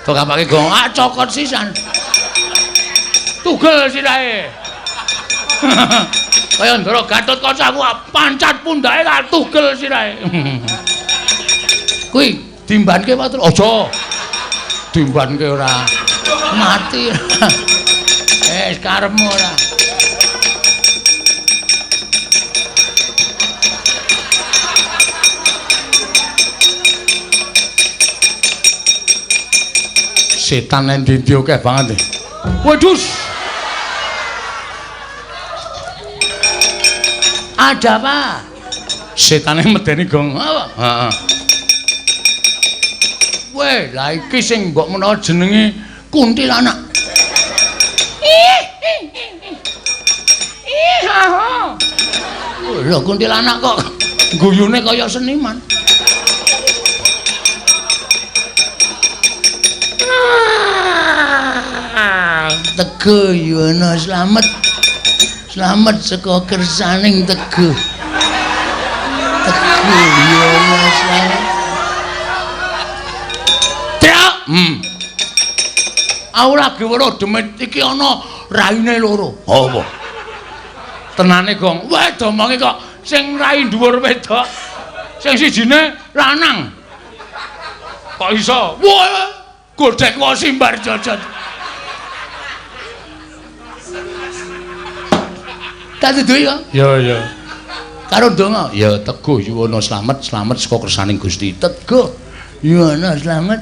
Kok kapake gong, cokot sisan. Tugel sirahe. Kaya Ndara Gatotkaca aku pancat pundake tak tugel sirahe. Kuwi dimbanke wae aja. Dimbanke ora mati. Karepmu ora. Setan nang ndi-ndi akeh banget. Waduh. Ada apa? Setane medeni gong. Apa? Heeh. Weh, lah iki sing mbok menawa jenenge kuntilanak. Ih. Ih, ha. Lho kuntilanak kok guyune kaya seniman. Teguh Yuwana Slamet, slamet saka kersaning Teguh. Teguh Yuwana Slamet. Truk. Aku lagi weruh demit iki ana raine loro. Apa? Tenane gong. Wah, domonge kok sing rai dhuwur wedok, sing sijine lanang. Kok iso? Wah, godhek wae simbar jojot. Tak duduhi kok. Ya ya. Karo ndonga. Ya Teguh Yuwana slamet, slamet saka kersaning Gusti. Teguh Yuwana slamet,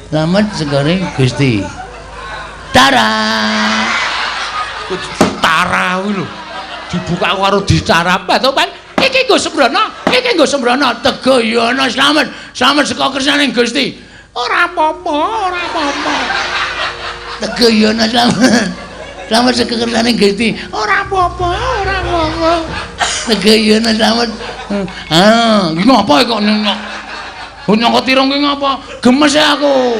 slamet saka Gusti. Tara. Tara kuwi lho. Dibuka karo dicarap to, Pan. Iki nggo sembrono, iki nggo sembrono. Teguh Yuwana slamet, slamet saka kersaning Gusti. Ora apa-apa, ora apa-apa. Teguh Yuwana slamet. Slamet saka kersaning Gusti. Ora apa-apa, ora apa-apa. Teguh Yuwana slamet. Ah, iki ngapa kok nyok? Nyokot irung ki ngapa? Gemes aku.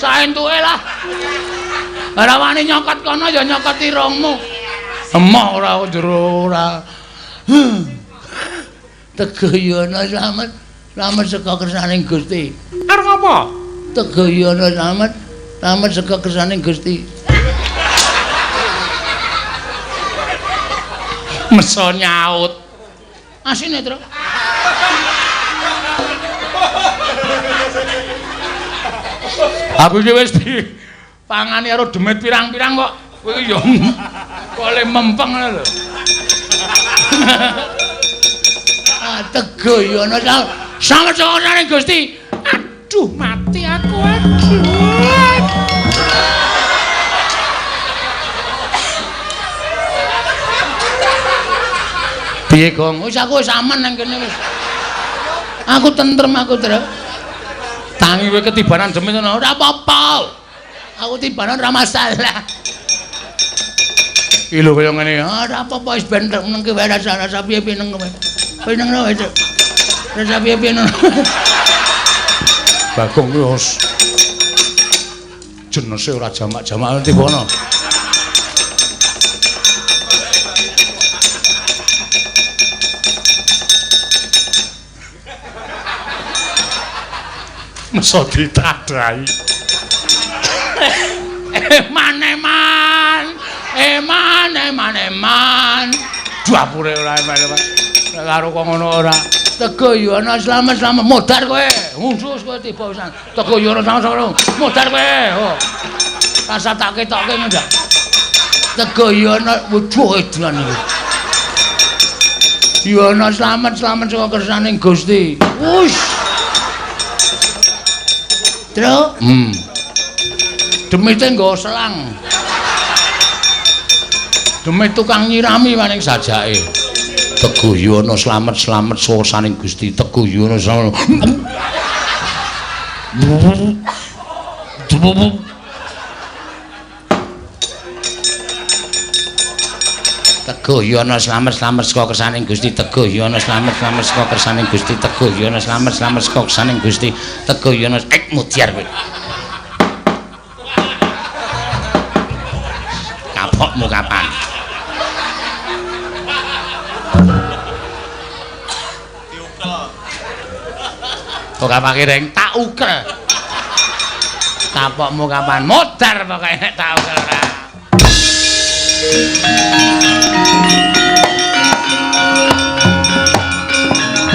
Saentuke lah. Ora wani nyokot kono ya nyokot irungmu. Emoh ora jero ora. Teguh Yuwana slamet, slamet saka kersaning Gusti. Arep ngapa? Teguh Yuwana slamet, slamet saka kersaning Gusti. Meso nyaut. Asine, Tru. Aku iki wis dipangani karo demit pirang-pirang kok. Kowe iki ya kok le mempeng ngono lho. Ah, Teguh Yuwana slamet saka kersaning Gusti. Aduh, mati aku, aduh. Piye, Gong? Wis aku wis aman nang kene wis. Aku tentrem aku, Tru. Tangi kowe ketibanan demit ngono. Ora apa-apa. Aku tibanan ora masalah. Iki lho kaya ngene. Ora apa-apa wis ben nengke wae rasa-rasa piye-piye neng kowe. Kowe neng wae. Rasa piye-piye neng. Bagong kuwi wis jenese ora jamak-jamak tiba ana. Meso ditadai. Eman eman. Eman eman eman. Dapure ora eman eman. Karo kok ngono ora. Teguh Yuwana slamet slamet modar kowe. Ngundus kowe tiba pisan. Teguh Yuwana slamet slamet modar kowe. Oh. Rasa tak ketokke ngono. Teguh Yuwana wujuh edan iki. Yuwana slamet slamet saka kersaning Gusti. Wush. Tru. Demite nggo selang. Demit tukang nyirami maning sajake. Teguh Yuwana slamet slamet saka kersaning Gusti. Teguh Yuwana slamet. Teguh Yuwana slamet slamet saka kersaning Gusti. Teguh Yuwana slamet slamet saka kersaning Gusti. Teguh Yuwana slamet slamet saka kersaning Gusti. Teguh Yuwana mudyar kowe. Kapokmu kapan? Diukel. Ora pakai tak ukel. Kapokmu kapan? Modar pokoke nek tak ukel ora.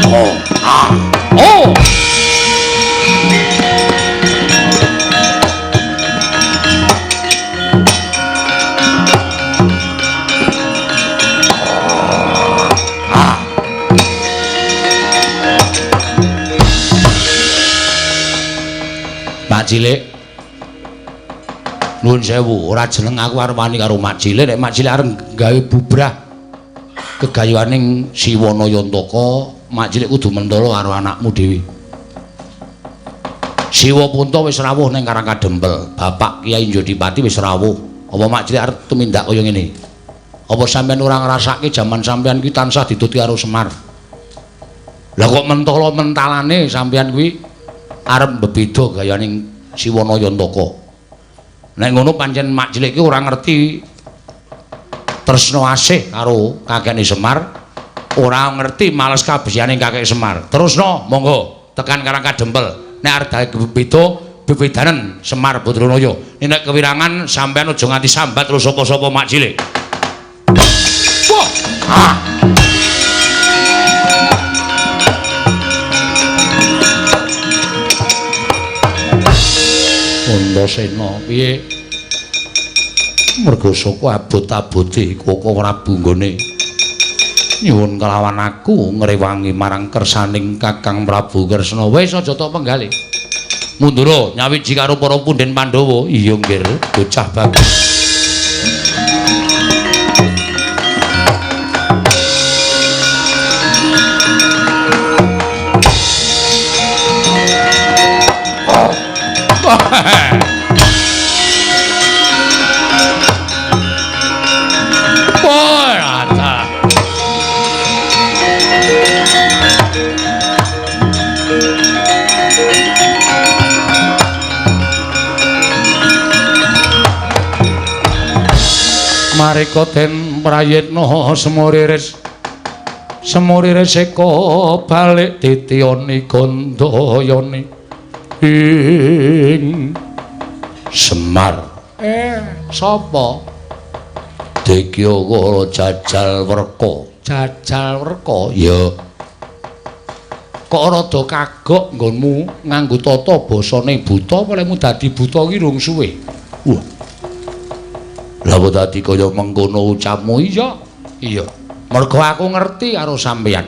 Oh, ah, oh. Ah. Mak Cilik. Nuwun sewu, ora jeneng aku arep wani karo Mak Cilik, nek Mak Cilik arep gawe bubrah gegayuhaning Siwana Yantaka, Mak Cilik kudu mentolo karo anakmu dhewe. Siwa Punta wis rawuh ning Karang Kadempel, Bapak Kyai Njodipati wis rawuh. Apa Mak Cilik arep tumindak kaya ngene? Apa sampeyan ora ngrasake jaman sampeyan kuwi tansah dituti karo Semar? Lah kok mentolo mentalane sampeyan kuwi arep mbebeda gayaning Siwana Yantaka. Nek ngono pancen Mak Cilik iki ora ngerti tresna asih karo kakekne Semar, ora ngerti males kabesiyane kakek Semar. Terusno monggo tekan Karang Kadempel. Nek arep beda bebedanen Semar Badranaya. Nek kewirangan sampean aja nganti sambat terus sapa-sapa Mak Cilik. Wah. Ah. Antasena piye? Merga saka abot-abote Koko Prabu nggone Nyuwun kelawan aku ngrewangi marang kersaning Kakang Prabu Kresna. Wis aja tok penggalih. Mundura nyawiji karo para punden Pandhawa. Iya nggir, bocah bagus. Marika den prayitna semuriris semuriris eka balik titiyani gandayani ing Semar. Sapa? Degya Kala Jajal Werka. Jajal Werka? Ya. Kok rada kagok nggonmu nganggo tata basane buta apa lemu dadi buta ki rung suwe? Wah. Lha kok dadi kaya mengkono ucapmu? Iya. Iya. Mergo aku ngerti karo sampeyan.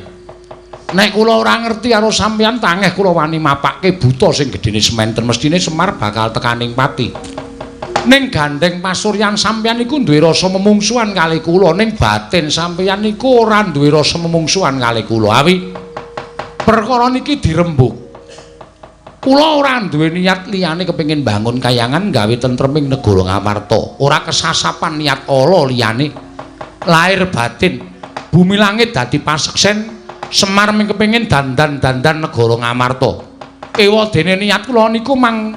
Nek kula ora ngerti karo sampeyan tangeh kula wani mapake buta sing gedene sementen mestine Semar bakal tekaning pati. Ning gandeng pasuryan sampeyan niku duwe rasa memungsuhan kali kula, ning batin sampeyan niku ora duwe rasa memungsuhan kali kula. Awi perkara niki dirembug. Kula ora duwe niat liyane kepengin bangun kayangan gawe tentreming negara Ngamarta. Ora kesasapan niat ala liyane. Lahir batin, bumi langit dadi paseksen Semar mung kepengin dandan-dandan negara Ngamarta. Ewa dene niat kula niku mang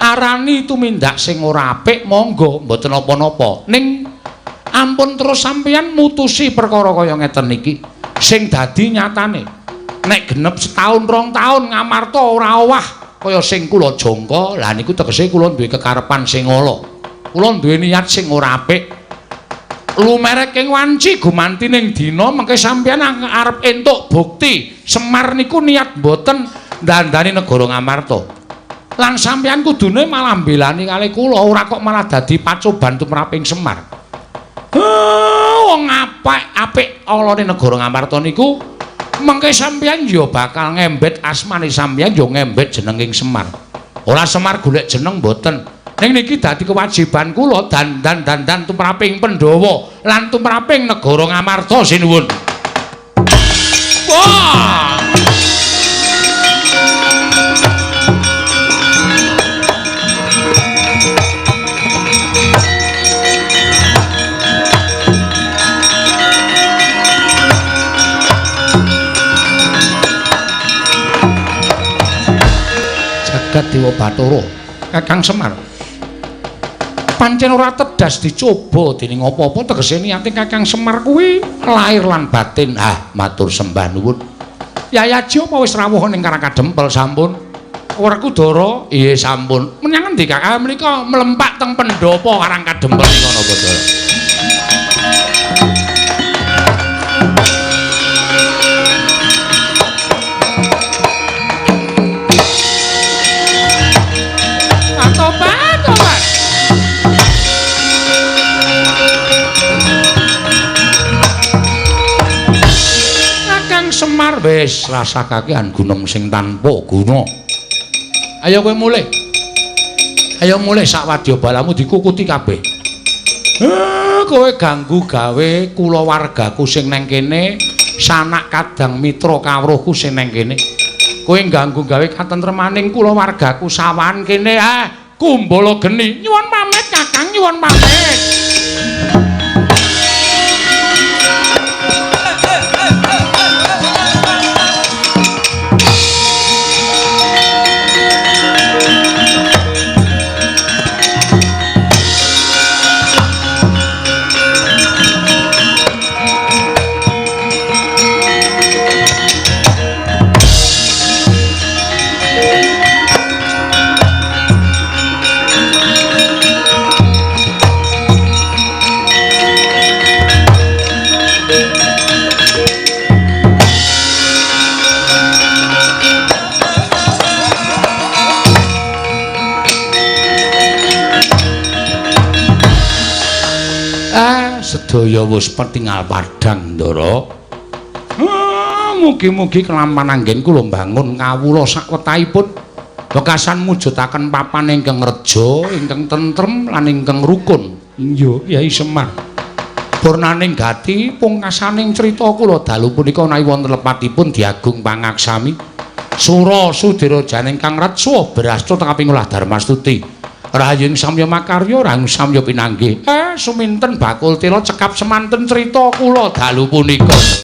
arani tumindak sing ora apik monggo mboten napa-napa. Ning ampun terus sampeyan mutusi perkara kaya ngeten niki. Sing dadi nyatane nek genep setahun rong taun Ngamarta ora owah kaya sing kula jangka, lha niku tegese kula duwe kekarepan sing ala. Kula duwe niat sing ora apik. Lumerek ing wanci gumanti ning dina mengke sampeyan arep entuk bukti Semar niku niat mboten ndandani negara Ngamarta. Lan sampeyan kudune malah mbelani kali kula, ora kok malah dadi pacoban tumraping Semar. Wong apik-apik alane negara Ngamarta niku mengke sampeyan ya bakal ngembet asmane sampeyan ya ngembet jenenging Semar. Ora Semar golek jeneng mboten. Ning niki dadi kewajiban kula dandan-dandan tumraping Pandhawa lan tumraping negara Ngamarta sinuwun. Wah! Jagat Dewa Bathara, Kakang Semar. Pancen ora tedas dicoba dening apa-apa tegese niate Kakang Semar kuwi lahir lan batin. Ah, matur sembah nuwun. Yayaji apa wis rawuh ning Karang Kadempel sampun? Werkudara, iya sampun. Menyang endi Kakang? Menika mlempak teng pendhapa Karang Kadempel nika napa, Dara? Tobat. Kakang Semar wis rasakakean gunem sing tanpa guna. Ayo kowe mulih. Ayo mulih sak wadya balamu dikukuti kabeh. Kowe ganggu gawe kulawargaku sing nang kene, sanak kadang mitra kawruhku sing nang kene. Kowe ganggu gawe katentremaning kulawargaku sawan kene. Kumbala geni. Nyuwun pamit Kakang, nyuwun pamit. Sedaya wis petingal padhang, Ndara. Mugi-mugi kelampan anggen kula mbangun kawula sakwetahipun wekasan mujudaken papan ingkang reja, ingkang tentrem lan ingkang rukun. Iya, Kyai Semar. Purnaning gati pungkasaning crita kula dalu punika menawi wonten lepatipun diagung pangaksami. Sura sudira janing kang retsa brasta kaping olah darmastuti. Rahayung samya makarya, rahayung samya pinanggih. Suminten bakul tela cekap semanten crita kula dalu punika.